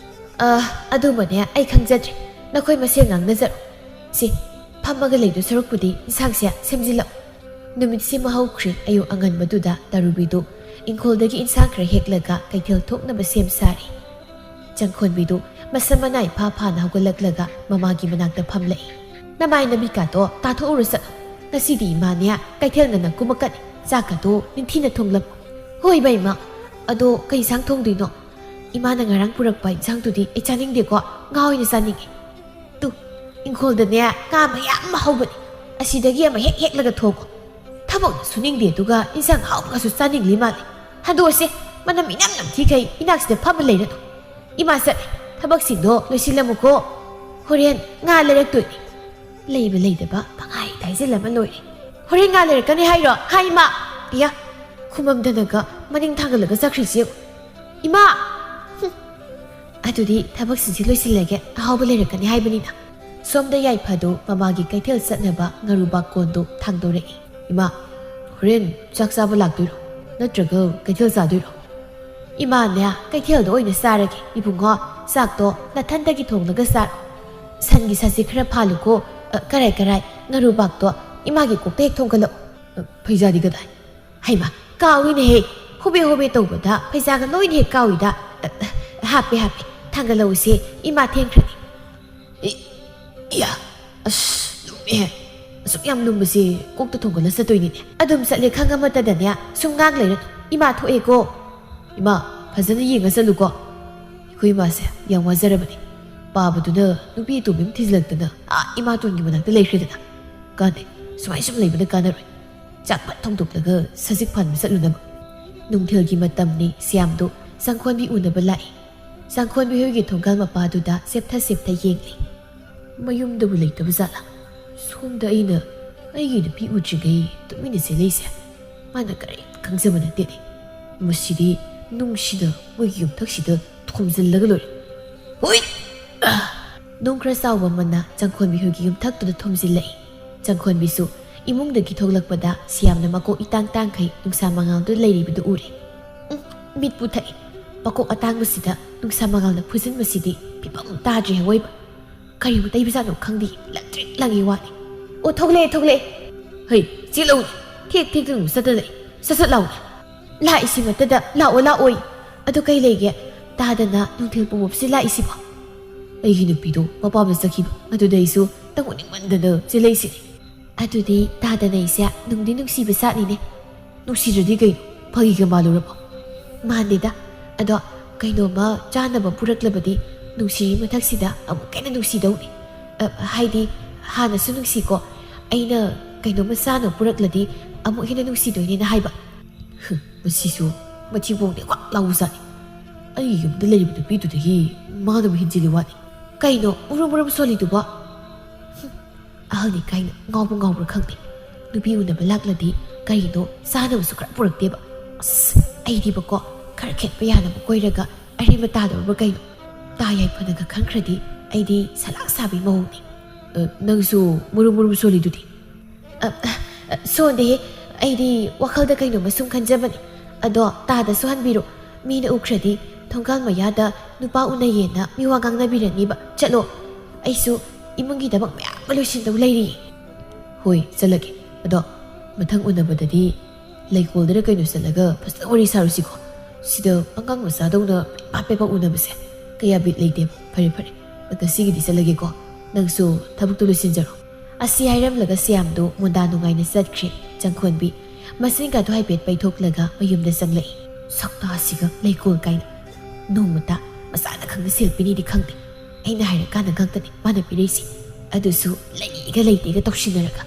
"ꯑ, ꯑꯗꯨꯃꯅꯦ ꯑꯩ ꯈꯪꯖꯗ꯭ꯔꯦ꯫ ꯅꯈꯣꯏ ꯃꯁꯦꯜ ꯉꯥꯡꯅꯖꯔꯣ꯫ ꯁꯤ, ꯐꯝꯃꯒ ꯂꯩꯗꯣꯏ ꯁꯔꯨꯛꯄꯨꯗꯤ ꯏꯟꯁꯥꯡꯁꯦ ꯁꯦꯝꯖꯤꯜꯂꯛꯎ꯫" ꯅꯨꯃꯤꯠꯁꯤꯃ ꯍꯧꯈ꯭ꯔꯦ꯫ ꯑꯌꯨꯛ ꯑꯉꯟꯕꯗꯨꯗ ꯇꯔꯨꯕꯤꯗꯨ ꯏꯪꯈꯣꯜꯗꯒꯤ ꯏꯟꯁꯥꯡ ꯈꯔ ꯍꯦꯛꯂꯒ ꯀꯩꯊꯦꯜ ꯊꯣꯛꯅꯕ ꯁꯦꯝ ꯁꯥꯔꯤ꯫ ꯆꯪꯈꯣꯟꯕꯤꯗꯨ ꯃꯁꯝ ꯃꯅꯥ ꯏꯐꯥ ꯐꯥꯅ ꯍꯧꯒꯠꯂꯛꯂꯒ ꯃꯃꯥꯒꯤ ꯃꯅꯥꯛꯇ ꯐꯝꯂꯛꯏ꯫ "ꯅꯃꯥꯏ ꯅꯃꯤꯠꯀꯥꯗꯣ ꯇꯥꯊꯣꯛꯎꯔꯣ ꯆꯠꯂꯣ꯫ "ꯉꯁꯤꯗꯤ ꯏꯃꯥꯅꯦ ꯀꯩꯊꯦꯜ ꯉꯟꯅ ꯀꯨꯝꯃꯛꯀꯅꯤ, ꯆꯥꯛꯀꯗꯣ ꯅꯤꯡꯊꯤꯅ ꯊꯣꯡꯂꯝꯃꯨ꯫" "ꯍꯣꯏ ꯏꯃꯥ, ꯏꯃꯥ꯫ ꯑꯗꯣ ꯀꯩ ꯏꯟꯁꯥꯡ ꯊꯣꯡꯗꯣꯏꯅꯣ? ꯏꯃꯥꯅ ꯉꯔꯥꯡ ꯄꯨꯔꯛꯄ ꯏꯟꯁꯥꯡꯗꯨꯗꯤ ꯑꯩ ꯆꯥꯅꯤꯡꯗꯦꯀꯣ, ꯉꯥ ꯑꯣꯏꯅ ꯆꯥꯅꯤꯡꯉꯤ꯫ ꯇꯨ, ꯏꯪꯈꯣꯜꯗꯅꯦ ꯉꯥ ꯃꯌꯥꯝ ꯑꯃ ꯍꯧꯕꯅꯤ, ꯑꯁꯤꯗꯒꯤ ꯑꯃ ꯍꯦꯛ ꯍꯦꯛꯂꯒ ꯊꯣꯡꯉꯣ꯫ ꯊꯕꯛꯅ ꯁꯨꯅꯤꯡꯗꯦ, ꯑꯗꯨꯒ ꯏꯟꯁꯥꯡ ꯑꯍꯥꯎꯕꯒꯁꯨ ꯆꯥꯅꯤꯡꯂꯤ ꯃꯥꯜꯂꯦ꯫ ꯍꯟꯗꯣꯛꯑꯁꯦ, ꯃꯅꯝ ꯏꯅꯝ ꯅꯝꯊꯤꯈꯩ ꯏꯅꯥꯛꯁꯤꯗ ꯐꯝꯃ ꯂꯩꯔꯅꯨ꯫ ꯏꯃꯥ ꯆꯠꯂꯦ, ꯊꯕꯛꯁꯤꯡꯗꯣ ꯂꯣꯏꯁꯤꯜꯂꯝꯃꯨꯀꯣ, ꯍꯣꯔꯦꯟ ꯉꯥ ꯂꯩꯔꯛꯇꯣꯏꯅꯤ꯫" ꯂꯩꯕ ꯂꯩꯗꯕ ꯄꯪꯍꯥꯏꯗ ꯍꯥꯏꯖꯤꯜꯂꯝꯃ ꯂꯣꯏꯔꯦ꯫ "ꯍꯣꯔꯦꯟ ꯉꯥ ꯂꯩꯔꯛꯀꯅꯤ ꯍꯥꯏꯔꯣ? ꯍꯥꯏ ꯏꯃꯥ!" ꯏꯌꯥ, ꯈꯨꯃꯝꯗꯅꯒ ꯃꯅꯤꯡ ꯊꯥꯡꯒꯠꯂꯒ ꯆꯠꯈ꯭ꯔꯤꯁꯤ ꯌꯦꯡꯉꯨ꯫ "ꯏꯃꯥ! ꯍꯨꯝ꯫ ꯑꯗꯨꯗꯤ ꯊꯕꯛꯁꯤꯡꯁꯤ ꯂꯣꯏꯁꯤꯜꯂꯒꯦ, ꯑꯍꯥꯎꯕ ꯂꯩꯔꯛꯀꯅꯤ ꯍꯥꯏꯕꯅꯤꯅ꯫" ꯁꯣꯝꯗ ꯌꯥꯏꯐꯗꯨ ꯃꯃꯥꯒꯤ ꯀꯩꯊꯦꯜ ꯆꯠꯅꯕ ꯉꯥꯔꯨꯕꯥꯛ ꯀꯣꯟꯗꯨ ꯊꯥꯡꯗꯣꯔꯛꯏ꯫ "ꯏꯃꯥ, ꯍꯣꯔꯦꯟ ꯆꯥꯛ ꯆꯥꯕ ꯂꯥꯛꯇꯣꯏꯔꯣ? ꯅꯠꯇ꯭ꯔꯒ ꯀꯩꯊꯦꯜ ꯆꯥꯗꯣꯏꯔꯣ?" "ꯏꯃꯥꯅꯦ, ꯀꯩꯊꯦꯜꯗ ꯑꯣꯏꯅ ꯆꯥꯔꯒꯦ ꯏꯕꯨꯡꯉꯣ꯫ ꯆꯥꯛꯇꯣ ꯅꯊꯟꯇꯒꯤ ꯊꯣꯡꯂꯒ ꯆꯥꯔꯣ꯫ ꯁꯟꯒꯤ ꯁꯥꯁꯤ ꯈꯔ ꯐꯥꯜꯂꯨꯀꯣ꯫ ꯑ, ꯀꯔꯥꯏ, ꯀꯔꯥꯏ, ꯉꯥꯔꯨꯕꯥꯛꯇꯣ ꯏꯃꯥꯒꯤ ꯀꯣꯛꯇ ꯍꯦꯛ ꯊꯣꯡꯒꯠꯂꯛꯎ꯫" "ꯑ, ꯐꯩꯖꯥꯗꯤ ꯀꯗꯥꯏ?" "ꯍꯩꯃꯥ, ꯀꯥꯎꯏꯅꯦꯍꯦ꯫ ꯍꯣꯕꯦ ꯍꯣꯕꯦ ꯇꯧꯕꯗ ꯐꯩꯖꯥꯒ ꯂꯣꯏꯅ ꯍꯦꯛ ꯀꯥꯎꯏꯗ꯫ ꯑ, ꯑ, ꯍꯥꯞꯄꯦ, ꯍꯥꯞꯄꯦ꯫ ꯊꯥꯡꯒꯠꯂꯛꯎꯁꯦ, ꯏꯃꯥ ꯊꯦꯡꯈ꯭ꯔꯅꯤ꯫" "ꯏ-, ꯏꯌꯥ, ꯑꯁ, ꯂꯨꯝꯃꯦꯍꯦ꯫ ꯑꯁꯨꯛ ꯌꯥꯝ ꯂꯨꯝꯕꯁꯦ ꯀꯣꯛꯇ ꯊꯣꯡꯒꯠꯂ ꯆꯠꯇꯣꯏꯅꯤꯅꯦ꯫" "ꯑꯗꯨꯝ ꯆꯠꯂꯦ ꯈꯪꯉ ꯃꯇꯗꯅꯦ ꯁꯨꯝ ꯉꯥꯡ ꯂꯩꯔꯅꯨ꯫ ꯏꯃꯥ ꯊꯣꯛꯑꯦꯀꯣ꯫" "ꯏꯃꯥ, ꯐꯖꯅ ꯌꯦꯡꯉ ꯆꯠꯂꯨꯀꯣ꯫" ꯑꯩꯈꯣꯏ ꯏꯃꯥꯁꯦ ꯌꯥꯝ ꯋꯥꯖꯔꯕꯅꯤ꯫ ꯄꯥꯕꯗꯨꯅ ꯅꯨꯄꯤ ꯑꯇꯣꯝꯕꯤ ꯑꯃ ꯊꯤꯖꯤꯜꯂꯛꯇꯅ ꯑꯥ ꯏꯃꯥꯇꯣꯟꯒꯤ ꯃꯅꯥꯛꯇ ꯂꯩꯈ꯭ꯔꯦꯗꯅ꯫ ꯀꯥꯟꯗꯦ, ꯁꯨꯃꯥꯏ ꯁꯨꯝ ꯂꯩꯕꯅ ꯀꯥꯟꯅꯔꯣꯏ꯫ ꯆꯥꯛ ꯐꯠ ꯊꯣꯡꯗꯣꯛꯂꯒ ꯁꯖꯤꯛ ꯐꯥꯟꯕ ꯆꯠꯂꯨꯅꯕ꯫ ꯅꯨꯡꯊꯤꯜꯒꯤ ꯃꯇꯝꯅꯤ꯫ ꯁ꯭ꯌꯥꯝꯗꯨ ꯆꯪꯈꯣꯟꯕꯤ ꯎꯅꯕ ꯂꯥꯛꯏ꯫ ꯆꯪꯈꯣꯟꯕꯤ ꯍꯣꯏꯒꯤ ꯊꯣꯡꯒꯥꯜ ꯃꯄꯥꯗꯨꯗ ꯆꯦꯞꯊ ꯆꯦꯞꯊ ꯌꯦꯡꯂꯤ꯫ ꯃꯌꯨꯝꯗꯕꯨ ꯂꯩꯇꯕ ꯖꯥꯠꯂꯥ? ꯁꯣꯝꯗ ꯑꯩꯅ ꯑꯩꯒꯤ ꯅꯨꯄꯤ ꯎꯗ꯭ꯔꯤꯉꯩ ꯇꯨꯃꯤꯟꯅ ꯆꯦꯜꯂꯛꯏꯁꯦ꯫ ꯃꯥꯅ ꯀꯔꯤꯝ ꯈꯪꯖꯕ ꯅꯠꯇꯦꯅꯦ꯫ ꯃꯁꯤꯗꯤ ꯅꯨꯡꯁꯤꯅ ꯃꯣꯏꯒꯤ ꯌꯨꯝꯊꯛꯁꯤꯗ ꯊꯣꯝꯖꯤꯜꯂꯒ ꯂꯣꯏꯔꯦ꯫ ꯍꯨꯏꯠ! ꯅꯨꯡ ꯈꯔ ꯆꯥꯎꯕ ꯑꯃꯅ ꯆꯪꯈꯣꯟꯕꯤ ꯍꯣꯏꯒꯤ ꯌꯨꯝꯊꯛꯇꯨꯗ ꯊꯣꯝꯖꯤꯜꯂꯛꯏ꯫ ꯆꯪꯈꯣꯟꯕꯤꯁꯨ ꯏꯃꯨꯡꯗꯒꯤ ꯊꯣꯛꯂꯛꯄꯗ ꯁꯤꯌꯥꯝꯅ ꯃꯀꯣꯛ ꯏꯇꯥꯡ ꯇꯥꯡꯈꯩ ꯅꯨꯡꯁꯥ ꯃꯉꯥꯜꯗꯨ ꯂꯩꯔꯤꯕꯗꯨ ꯎꯔꯦ꯫ ꯎꯝ, ꯃꯤꯠꯄꯨ ꯊꯛꯏ꯫ ꯃꯀꯣꯛ ꯑꯇꯥꯡꯕꯁꯤꯗ ꯅꯨꯡꯁꯥ ꯃꯉꯥꯜꯅ ꯐꯨꯖꯤꯟꯕꯁꯤꯗꯤ ꯐꯤꯕꯝ ꯇꯥꯗ꯭ꯔꯦ ꯑꯋꯣꯏꯕ꯫ ꯀꯔꯤꯕꯨ ꯇꯩꯕꯖꯥꯠꯅꯣ ꯈꯪꯗꯦ, ꯂꯪꯇ꯭ꯔꯤꯛ ꯂꯪꯉꯤ ꯋꯥꯅꯤ꯫ ꯑꯣ, ꯊꯣꯛꯂꯛꯑꯦ, ꯊꯣꯛꯂꯛꯑꯦ꯫ ꯍꯩ, ꯆꯦꯜꯂꯛꯎꯅꯦ꯫ ꯊꯦꯛ ꯊꯦꯛꯇꯨꯅ ꯆꯠꯇꯅ ꯂꯩ꯫ ꯁꯠ ꯁꯠ ꯂꯥꯎꯅꯦ꯫ ꯂꯥꯛꯏꯁꯤ ꯃꯇꯗ ꯂꯥꯛꯑꯣ ꯂꯥꯛꯑꯣꯏ꯫ ꯑꯗꯨ ꯀꯩ ꯂꯩꯒꯦ? ꯇꯥꯗꯅ ꯅꯨꯡꯊꯤꯜ ꯄꯨꯡ ꯃꯥꯄꯟꯁꯤ ꯂꯥꯛꯏꯁꯤꯕꯣ? ꯑꯩꯒꯤ ꯅꯨꯄꯤꯗꯣ ꯃꯄꯥꯝꯗ ꯆꯠꯈꯤꯕ꯫ ꯑꯗꯨꯗ ꯑꯩꯁꯨ ꯇꯧꯍꯟꯅꯤꯡꯃꯟꯗꯅ ꯆꯦꯜꯂꯛꯏꯁꯤꯅꯤ꯫ ꯑꯗꯨꯗꯤ ꯇꯥꯗꯅ ꯑꯩꯁꯦ ꯅꯨꯡꯗꯤ ꯅꯨꯡꯁꯤꯕ ꯖꯥꯠꯅꯤꯅꯦ꯫ ꯅꯨꯡꯁꯤꯗ꯭ꯔꯗꯤ ꯀꯩꯅꯣ? ꯐꯥꯒꯤꯒ ꯃꯥꯜꯂꯨꯔꯕꯣ? ꯃꯥꯟꯗꯦꯗ꯫ ꯑꯗꯣ ꯀꯩꯅꯣꯝꯃ ꯆꯥꯅꯕ ꯄꯨꯔꯛꯂꯕꯗꯤ ꯅꯨꯡꯁꯤꯔꯤ ꯃꯊꯛꯁꯤꯗ ꯑꯃꯨꯛꯀ ꯍꯦꯟꯅ ꯅꯨꯡꯁꯤꯗꯧꯅꯤ꯫ ꯑ, ꯍꯥꯏꯗꯤ ꯍꯥꯟꯅꯁꯨ ꯅꯨꯡꯁꯤꯀꯣ꯫ ꯑꯩꯅ ꯀꯩꯅꯣꯝꯃ ꯆꯥꯅꯕ ꯄꯨꯔꯛꯂꯗꯤ ꯑꯃꯨꯛ ꯍꯦꯟꯅ ꯅꯨꯡꯁꯤꯗꯣꯏꯅꯦꯅ ꯍꯥꯏꯕ꯫ ꯍꯨꯝ, ꯃꯁꯤꯁꯨ ꯃꯊꯤꯕꯣꯡꯗꯤ ꯋꯥꯛ ꯂꯥꯎꯕꯖꯥꯠꯅꯤ꯫ ꯑꯩꯒꯤ ꯌꯨꯝꯗ ꯂꯩꯔꯤꯕ ꯅꯨꯄꯤꯗꯨꯗꯒꯤ ꯃꯥꯅꯕꯨ ꯍꯦꯟꯖꯤꯜꯂꯤ ꯋꯥꯅꯤ꯫ ꯀꯩꯅꯣ ꯎꯔꯨꯝ ꯎꯔꯨꯝ ꯁꯣꯜꯂꯤꯗꯨꯕꯣ? ꯍꯨꯝ, ꯑꯍꯜꯅꯤ ꯀꯥꯏꯅ ꯉꯥꯎꯕ ꯉꯥꯎꯕ꯭ꯔꯥ ꯈꯪꯗꯦ꯫ ꯅꯨꯄꯤ ꯎꯅꯕ ꯂꯥꯛꯂꯗꯤ ꯀꯔꯤꯅꯣ ꯆꯥꯅꯕꯁꯨ ꯈꯔ ꯄꯨꯔꯛꯇꯦꯕ꯫ ꯑꯁ, ꯑꯩꯗꯤꯕꯀꯣ ꯈꯔ ꯈꯦꯠꯄ ꯌꯥꯅꯕ ꯀꯣꯏꯔꯒ ꯑꯔꯦꯝꯕ ꯇꯥꯗꯧꯔꯕ꯭ꯔꯥ ꯀꯩꯅꯣ? ꯇꯥ ꯌꯥꯏꯐꯅꯒ ꯈꯟꯈ꯭ꯔꯗꯤ ꯑꯩꯗꯤ ꯁꯂꯥꯛ ꯁꯥꯕꯤ ꯃꯧꯅꯤ꯫ ꯑ, ꯅꯪꯁꯨ ꯃꯨꯔꯨꯝ ꯃꯨꯔꯨꯝ ꯁꯣꯜꯂꯤꯗꯨꯗꯤ? ꯑ, ꯑ, ꯁꯣꯟꯗꯦꯍꯦ, ꯑꯩꯗꯤ ꯋꯥꯈꯜꯗ ꯀꯩꯅꯣꯝꯃ ꯁꯨꯝ ꯈꯟꯖꯕꯅꯤ꯫ ꯑꯗꯣ ꯇꯥꯗꯁꯨ ꯍꯟꯕꯤꯔꯣ, ꯃꯤꯅ ꯎꯈ꯭ꯔꯗꯤ ꯊꯣꯡꯒꯥꯜ ꯃꯌꯥꯗ ꯅꯨꯄꯥ ꯎꯅꯩꯌꯦꯅ ꯃꯤꯋꯥ ꯉꯥꯡꯅꯕꯤꯔꯅꯤꯕ꯫ ꯆꯠꯂꯣ, ꯑꯩꯁꯨ ꯏꯃꯨꯡꯒꯤ ꯊꯕꯛ ꯃꯌꯥꯝ ꯑꯃ ꯂꯣꯏꯁꯤꯟꯗꯧ ꯂꯩꯔꯤꯌꯦ꯫ ꯍꯣꯏ, ꯆꯠꯂꯒꯦ꯫ ꯑꯗꯣ ꯃꯊꯪ ꯎꯅꯕꯗꯗꯤ ꯂꯩꯀꯣꯜꯗꯔ ꯀꯩꯅꯣ ꯆꯠꯂꯒ ꯐꯖꯅ ꯋꯥꯔꯤ ꯁꯥꯔꯨꯁꯤꯀꯣ꯫ ꯁꯤꯗ ꯑꯉꯥꯡ ꯃꯆꯥꯗꯧꯅ ꯄꯦꯄꯥꯛ ꯄꯦꯄꯥꯛ ꯎꯅꯕꯁꯦ ꯀꯌꯥ ꯕꯤꯠ ꯂꯩꯇꯦꯕ꯫ ꯐꯔꯦ, ꯐꯔꯦ, ꯉꯁꯤꯒꯤꯗꯤ ꯆꯠꯂꯒꯦꯀꯣ꯫ ꯅꯪꯁꯨ ꯊꯕꯛꯇꯨ ꯂꯣꯏꯁꯤꯟꯖꯔꯣ꯫ ꯑꯁꯤ ꯍꯥꯏꯔꯝꯂꯒ ꯁ꯭ꯌꯥꯝꯗꯨ ꯃꯨꯟꯗꯥ ꯅꯨꯡꯉꯥꯏꯅ ꯆꯠꯈ꯭ꯔꯦ꯫ ꯆꯪꯈꯣꯟꯕꯤ ꯃꯆꯤꯟꯒꯗꯨ ꯍꯥꯏꯐꯦꯠ ꯄꯩꯊꯣꯛꯂꯒ ꯃꯌꯨꯝꯗ ꯆꯪꯂꯛꯏ꯫ ꯁꯛꯇꯥꯁꯤꯒ ꯂꯩꯀꯣꯜ ꯀꯥꯏꯅ꯫ ꯅꯣꯡꯃꯇ ꯃꯆꯥꯅ ꯈꯪꯅ ꯁꯦꯜ ꯄꯤꯅꯤꯗꯤ ꯈꯪꯗꯦ꯫ ꯑꯩꯅ ꯍꯥꯏꯔꯀꯥꯟꯗ ꯉꯥꯛꯇꯅꯤ ꯃꯥꯅ ꯄꯤꯔꯛꯏꯁꯦ꯫ ꯑꯗꯨꯁꯨ ꯂꯩꯒ ꯂꯩꯇꯦꯒ ꯇꯧꯁꯤꯟꯅꯔꯒ꯫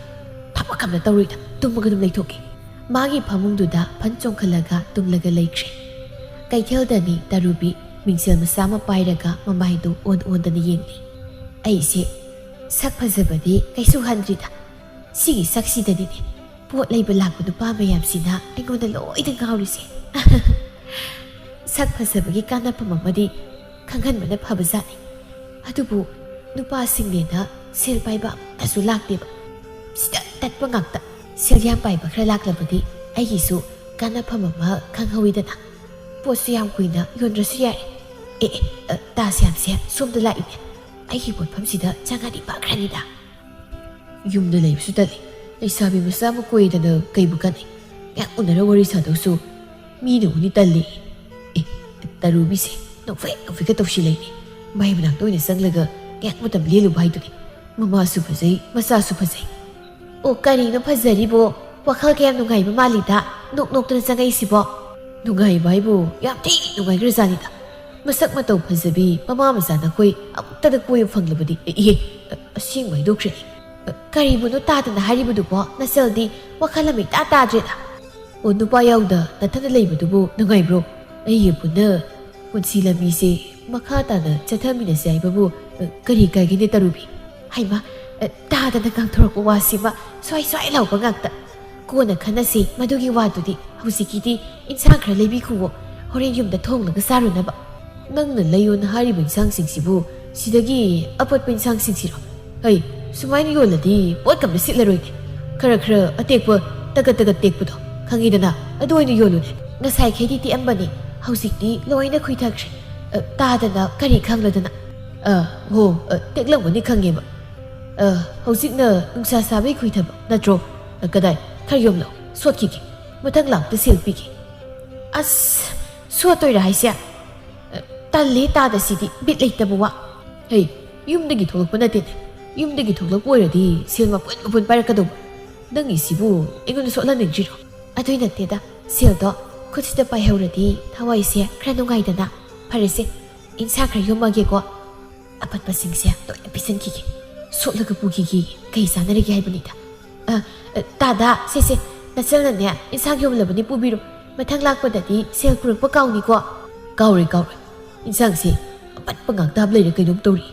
ꯊꯕꯛ ꯑꯃ ꯇꯧꯔꯣꯏꯗ, ꯇꯨꯝꯃꯒ ꯑꯗꯨꯝ ꯂꯩꯊꯣꯛꯀꯦ꯫ ꯃꯥꯒꯤ ꯐꯃꯨꯡꯗꯨꯗ ꯐꯟ ꯆꯣꯡꯈꯠꯂꯒ ꯇꯨꯝꯂꯒ ꯂꯩꯈ꯭ꯔꯦ꯫ ꯀꯩꯊꯦꯜꯗꯅꯤ ꯇꯔꯨꯕꯤ ꯃꯤꯡꯁꯦꯜ ꯃꯆꯥ ꯑꯃ ꯄꯥꯏꯔꯒ ꯃꯃꯥꯏꯗꯨ ꯑꯣꯟ ꯑꯣꯟꯗꯅ ꯌꯦꯡꯂꯤ꯫ ꯑꯩꯁꯦ ꯁꯛ ꯐꯖꯕꯗꯤ ꯀꯩꯁꯨ ꯍꯟꯗ꯭ꯔꯤꯗ꯫ ꯁꯤꯒꯤ ꯁꯛꯁꯤꯗꯅꯤꯅꯦ ꯄꯣꯠ ꯂꯩꯕ ꯂꯥꯛꯄ ꯅꯨꯄꯥ ꯃꯌꯥꯝꯁꯤꯅ ꯑꯩꯉꯣꯟꯗ ꯂꯣꯏꯅ ꯉꯥꯎꯔꯤꯁꯦ꯫ ꯁꯛ ꯐꯖꯕꯒꯤ ꯀꯥꯟꯅꯐꯝ ꯑꯃꯗꯤ ꯈꯪꯍꯟꯕꯅ ꯐꯕꯖꯥꯠꯅꯤ꯫ ꯑꯗꯨꯕꯨ ꯅꯨꯄꯥꯁꯤꯡꯅꯦꯅ ꯁꯦꯜ ꯄꯥꯏꯕ ꯑꯃꯠꯇꯁꯨ ꯂꯥꯛꯇꯦꯕ꯫ ꯁꯤꯗ ꯇꯠꯄ ꯉꯥꯛꯇ꯫ ꯁꯦꯜ ꯌꯥꯝ ꯄꯥꯏꯕ ꯈꯔ ꯂꯥꯛꯂꯕꯗꯤ ꯑꯩꯒꯤꯁꯨ ꯀꯥꯟꯅꯐꯝ ꯑꯃ ꯈꯪꯍꯧꯏꯗꯅ꯫ ꯄꯣꯠꯁꯨ ꯌꯥꯝ ꯀꯨꯏꯅ ꯌꯣꯟꯗ꯭ꯔꯁꯨ ꯌꯥꯔꯦ꯫ ꯑꯦ, ꯑꯦ, ꯑ, ꯇꯥ ꯁ꯭ꯌꯥꯝꯁꯦ ꯁꯣꯝꯗ ꯂꯥꯛꯏꯅꯦ꯫ ꯑꯩꯒꯤ ꯄꯣꯠꯐꯝꯁꯤꯗ ꯆꯪꯉꯗꯤ ꯐꯈ꯭ꯔꯅꯤꯗ꯫ ꯌꯨꯝꯗ ꯂꯩꯕꯁꯨ ꯇꯜꯂꯤ꯫ ꯂꯩꯁꯥꯕꯤ ꯃꯆꯥ ꯑꯃ ꯀꯣꯏꯗꯅ ꯀꯩꯕꯨ ꯀꯥꯟꯅꯩ? ꯉꯥꯏꯍꯥꯛ ꯎꯅꯔ ꯋꯥꯔꯤ ꯁꯥꯗꯧꯁꯨ ꯃꯤꯅ ꯎꯅꯤ, ꯇꯜꯂꯤ꯫ ꯑꯦ, ꯇꯔꯨꯕꯤꯁꯦ ꯅꯣꯛꯐꯦꯠ ꯅꯣꯛꯐꯦꯠꯀ ꯇꯧꯁꯤꯜꯂꯛꯏꯅꯦ꯫ ꯃꯥꯏ ꯃꯅꯥꯛꯇ ꯑꯣꯏꯅ ꯆꯪꯂꯒ ꯉꯥꯏꯍꯥꯛ ꯃꯇꯝ ꯂꯦꯜꯂꯨꯕ ꯍꯥꯏꯗꯨꯅꯤ꯫ ꯃꯃꯥꯁꯨ ꯐꯖꯩ, ꯃꯆꯥꯁꯨ ꯐꯖꯩ꯫ ꯑꯣ, ꯀꯔꯤꯅꯣ ꯐꯖꯔꯤꯕꯣ? ꯋꯥꯈꯜ ꯀꯌꯥꯝ ꯅꯨꯡꯉꯥꯏꯕ ꯃꯥꯜꯂꯤꯗ, ꯅꯣꯛ ꯅꯣꯛꯇꯅ ꯆꯪꯉꯛꯏꯁꯤꯕꯣ? ꯅꯨꯡꯉꯥꯏꯕ ꯍꯥꯏꯕꯨ ꯌꯥꯝ ꯊꯤ ꯅꯨꯡꯉꯥꯏꯈ꯭ꯔꯖꯥꯠꯅꯤꯗ꯫ ꯃꯁꯛ ꯃꯇꯧ ꯐꯖꯕꯤ ꯃꯃꯥ ꯃꯆꯥ ꯅꯈꯣꯏ ꯑꯃꯨꯛꯇꯗ ꯀꯣꯏꯕ ꯐꯪꯂꯕꯗꯤ꯫ ꯑꯦ, ꯏꯍꯦ, ꯑ, ꯑꯁꯦꯡꯕ ꯍꯥꯏꯗꯣꯛꯈ꯭ꯔꯦꯅꯦ꯫ ꯑ, ꯀꯔꯤꯕꯨꯅꯣ ꯇꯥꯗꯅ ꯍꯥꯏꯔꯤꯕꯗꯨꯕꯣ? ꯅꯆꯜꯗꯤ ꯋꯥꯈꯜ ꯑꯃ ꯏꯇꯥ ꯇꯥꯗ꯭ꯔꯦꯗ꯫ ꯑꯣ, ꯅꯨꯄꯥ ꯌꯥꯎꯗ ꯅꯊꯟꯗ ꯂꯩꯕꯗꯨꯕꯨ ꯅꯨꯡꯉꯥꯏꯕ꯭ꯔꯣ? ꯑꯩꯒ ꯄꯨꯟꯅ ꯄꯨꯟꯁꯤ ꯂꯝꯕꯤꯁꯦ ꯃꯈꯥ ꯇꯥꯅ ꯆꯠꯊꯃꯤꯟꯅꯁꯦ ꯍꯥꯏꯕꯕꯨ, ꯑ, ꯀꯔꯤ ꯀꯥꯏꯒꯦꯅꯦ ꯇꯔꯨꯕꯤ? ꯍꯩꯃꯥ, ꯑ, ꯇꯥꯗꯅ ꯉꯥꯡꯊꯣꯔꯛꯄ ꯋꯥꯁꯤꯃ ꯁ꯭ꯋꯥꯏ ꯁ꯭ꯋꯥꯏ ꯂꯥꯎꯕ ꯉꯥꯛꯇ꯫ ꯀꯣꯟꯅ ꯈꯟꯅꯁꯤ ꯃꯗꯨꯒꯤ ꯋꯥꯗꯨꯗꯤ, ꯍꯧꯖꯤꯛꯀꯤꯗꯤ ꯏꯟꯁꯥꯡ ꯈꯔ ꯂꯩꯕꯤꯈꯨꯋꯣ, ꯍꯣꯔꯦꯟ ꯌꯨꯝꯗ ꯊꯣꯡꯂꯒ ꯆꯥꯔꯨꯅꯕ꯫ ꯅꯪꯅ ꯂꯩꯌꯣꯅ ꯍꯥꯏꯔꯤꯕ ꯏꯟꯁꯥꯡꯁꯤꯡꯁꯤꯕꯨ ꯁꯤꯗꯒꯤ ꯑꯄꯠꯄ ꯏꯟꯁꯥꯡꯁꯤꯡꯁꯤꯔꯣ? ꯍꯩ, ꯁꯨꯃꯥꯏꯅ ꯌꯣꯜꯂꯗꯤ ꯄꯣꯠꯀ ꯑꯝꯇ ꯁꯤꯠꯂꯔꯣꯏꯅꯦ꯫ ꯈꯔ ꯈꯔ ꯑꯇꯦꯛꯄ ꯇꯒꯠ ꯇꯒꯠ ꯇꯦꯛꯄꯗꯣ, ꯈꯪꯉꯤꯗꯅ, ꯑꯗꯨ ꯑꯣꯏꯅ ꯌꯣꯜꯂꯨꯅꯦ꯫ ꯉꯁꯥꯏꯈꯩꯗꯤ ꯇꯦꯛꯑꯝꯕꯅꯤ, ꯍꯧꯖꯤꯛꯇꯤ ꯂꯣꯏꯅ ꯈꯨꯏꯊꯈ꯭ꯔꯦ꯫ ꯑ, ꯇꯥꯗꯅ ꯀꯔꯤ ꯈꯪꯂꯗꯅ? ꯑ, ꯍꯣ, ꯑ, ꯇꯦꯛꯂꯝꯒꯅꯤ ꯈꯪꯉꯦꯕ꯫ ꯑ, ꯍꯧꯖꯤꯛꯅ ꯅꯨꯡꯁꯥ ꯁꯥꯕꯩ ꯈꯨꯏꯊꯕ ꯅꯠꯇ꯭ꯔꯣ? ꯑ, ꯀꯗꯥꯏ? ꯈꯔ ꯌꯣꯝꯂꯛꯑꯣ, ꯁꯣꯠꯈꯤꯒꯦ꯫ ꯃꯊꯪ ꯂꯥꯛꯇ ꯁꯦꯜ ꯄꯤꯒꯦ꯫ ꯑꯁ, ꯁꯣꯠꯇꯣꯏꯔꯥ ꯍꯥꯏꯁꯦ? ꯑ, ꯇꯜꯂꯤ ꯇꯥꯗ ꯁꯤꯗꯤ, ꯕꯤꯠ ꯂꯩꯇꯕ ꯋꯥ꯫ ꯍꯩ, ꯌꯨꯝꯗꯒꯤ ꯊꯣꯛꯂꯛꯄ ꯅꯠꯇꯦꯅꯦ꯫ ꯌꯨꯝꯗꯒꯤ ꯊꯣꯛꯂꯛꯄ ꯑꯣꯏꯔꯗꯤ ꯁꯦꯜ ꯃꯄꯨꯟ ꯃꯄꯨꯟ ꯄꯥꯏꯔꯛꯀꯗꯧꯕ꯫ ꯅꯪꯒꯤꯁꯤꯕꯨ ꯑꯩꯉꯣꯟꯗ ꯁꯣꯠꯍꯟꯅꯤꯡꯗ꯭ꯔꯤꯔꯣ? ꯑꯗꯨꯏ ꯅꯠꯇꯦꯗ, ꯁꯦꯜꯗꯣ ꯈꯨꯠꯁꯤꯗ ꯄꯥꯏꯍꯧꯔꯗꯤ ꯊꯋꯥꯏꯁꯦ ꯈꯔ ꯅꯨꯡꯉꯥꯏꯗꯅ꯫ ꯐꯔꯦꯁꯦ, ꯏꯟꯁꯥꯡ ꯈꯔ ꯌꯣꯝꯃꯒꯦꯀꯣ꯫ ꯑꯄꯠꯄꯁꯤꯡꯁꯦ ꯂꯣꯏꯅ ꯄꯤꯁꯟꯈꯤꯒꯦ꯫ ꯁꯣꯠꯂꯒ ꯄꯨꯈꯤꯒꯦ꯫ ꯀꯩ ꯆꯥꯟꯅꯔꯤꯒꯦ ꯍꯥꯏꯕꯅꯤꯗ꯫ ꯑ, ꯑ, ꯇꯥꯗ, ꯁꯦ, ꯁꯦ, ꯅꯆꯜꯅꯅꯦ, ꯏꯟꯁꯥꯡ ꯌꯣꯝꯂꯕꯅꯤ, ꯄꯨꯕꯤꯔꯣ꯫ ꯃꯊꯪ ꯂꯥꯛꯄꯗꯗꯤ ꯁꯦꯜ ꯄꯨꯔꯛꯄ ꯀꯥꯎꯅꯤꯀꯣ꯫ ꯀꯥꯎꯔꯣꯏ, ꯀꯥꯎꯔꯣꯏ꯫ ꯏꯟꯁꯥꯡꯁꯦ ꯑꯄꯠꯄ ꯉꯥꯛꯇ ꯍꯥꯞ ꯂꯩꯔꯦ, ꯀꯩꯅꯣꯝ ꯇꯧꯔꯤ꯫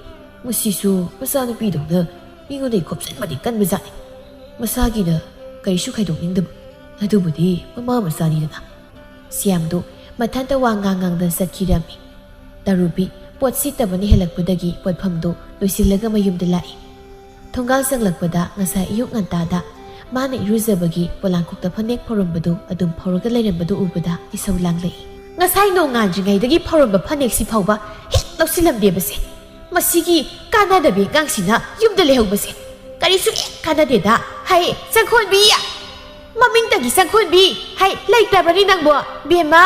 ꯃꯁꯤꯁꯨ ꯃꯆꯥꯅꯨꯄꯤꯗꯧꯅ ꯃꯤꯉꯣꯟꯗꯒꯤ ꯈꯣꯞꯆꯟꯕꯗꯤ ꯀꯟꯕꯖꯥꯠꯅꯤ꯫ ꯃꯁꯥꯒꯤꯅ ꯀꯔꯤꯁꯨ ꯈꯥꯏꯗꯣꯛꯅꯤꯡꯗꯕ꯫ ꯑꯗꯨꯕꯨꯗꯤ ꯃꯃꯥ ꯃꯆꯥꯅꯤꯗꯅ꯫ ꯁ꯭ꯌꯥꯝꯗꯨ ꯃꯊꯟꯇ ꯋꯥ ꯉꯥꯡ ꯉꯥꯡꯗꯅ ꯆꯠꯈꯤꯔꯝꯃꯤ꯫ ꯇꯔꯨꯕꯤ ꯄꯣꯠ ꯁꯤꯠꯇꯕꯅ ꯍꯦꯜꯂꯛꯄꯗꯒꯤ ꯄꯣꯠꯐꯝꯗꯨ ꯂꯣꯏꯁꯤꯜꯂꯒ ꯃꯌꯨꯝꯗ ꯂꯥꯛꯏ꯫ ꯊꯣꯡꯒꯥꯜ ꯆꯪꯂꯛꯄꯗ ꯉꯁꯥꯏ ꯑꯌꯨꯛ ꯉꯟꯇꯥꯗ ꯃꯥꯅ ꯏꯔꯨꯖꯕꯒꯤ ꯄꯣꯂꯥꯡꯈꯣꯛꯇ ꯐꯅꯦꯛ ꯐꯧꯔꯝꯕꯗꯨ ꯑꯗꯨꯝ ꯐꯧꯔꯒ ꯂꯩꯔꯝꯕꯗꯨ ꯎꯕꯗ ꯏꯁꯧ ꯂꯥꯡꯂꯛꯏ꯫ ꯉꯁꯥꯏ ꯅꯣꯡ ꯉꯥꯟꯗ꯭ꯔꯤꯉꯩꯗꯒꯤ ꯐꯧꯔꯝꯕ ꯐꯅꯦꯛꯁꯤ ꯐꯥꯎꯕ ꯍꯦꯛ ꯂꯧꯁꯤꯜꯂꯝꯗꯦꯕꯁꯦ꯫ ꯃꯁꯤꯒꯤ ꯀꯥꯟꯅꯗꯕꯤ ꯑꯉꯥꯡꯁꯤꯅ ꯌꯨꯝꯗ ꯂꯩꯍꯧꯕꯁꯦ ꯀꯔꯤꯁꯨ ꯍꯦꯛ ꯀꯥꯟꯅꯗꯦꯗ꯫ ꯍꯩ, ꯆꯪꯈꯣꯟꯕꯤ! ꯃꯃꯤꯡꯇꯒꯤ ꯆꯪꯈꯣꯟꯕꯤ! ꯍꯩ, ꯂꯩꯇꯕꯅꯤ ꯅꯪꯕꯣ, ꯕꯦꯝꯃ!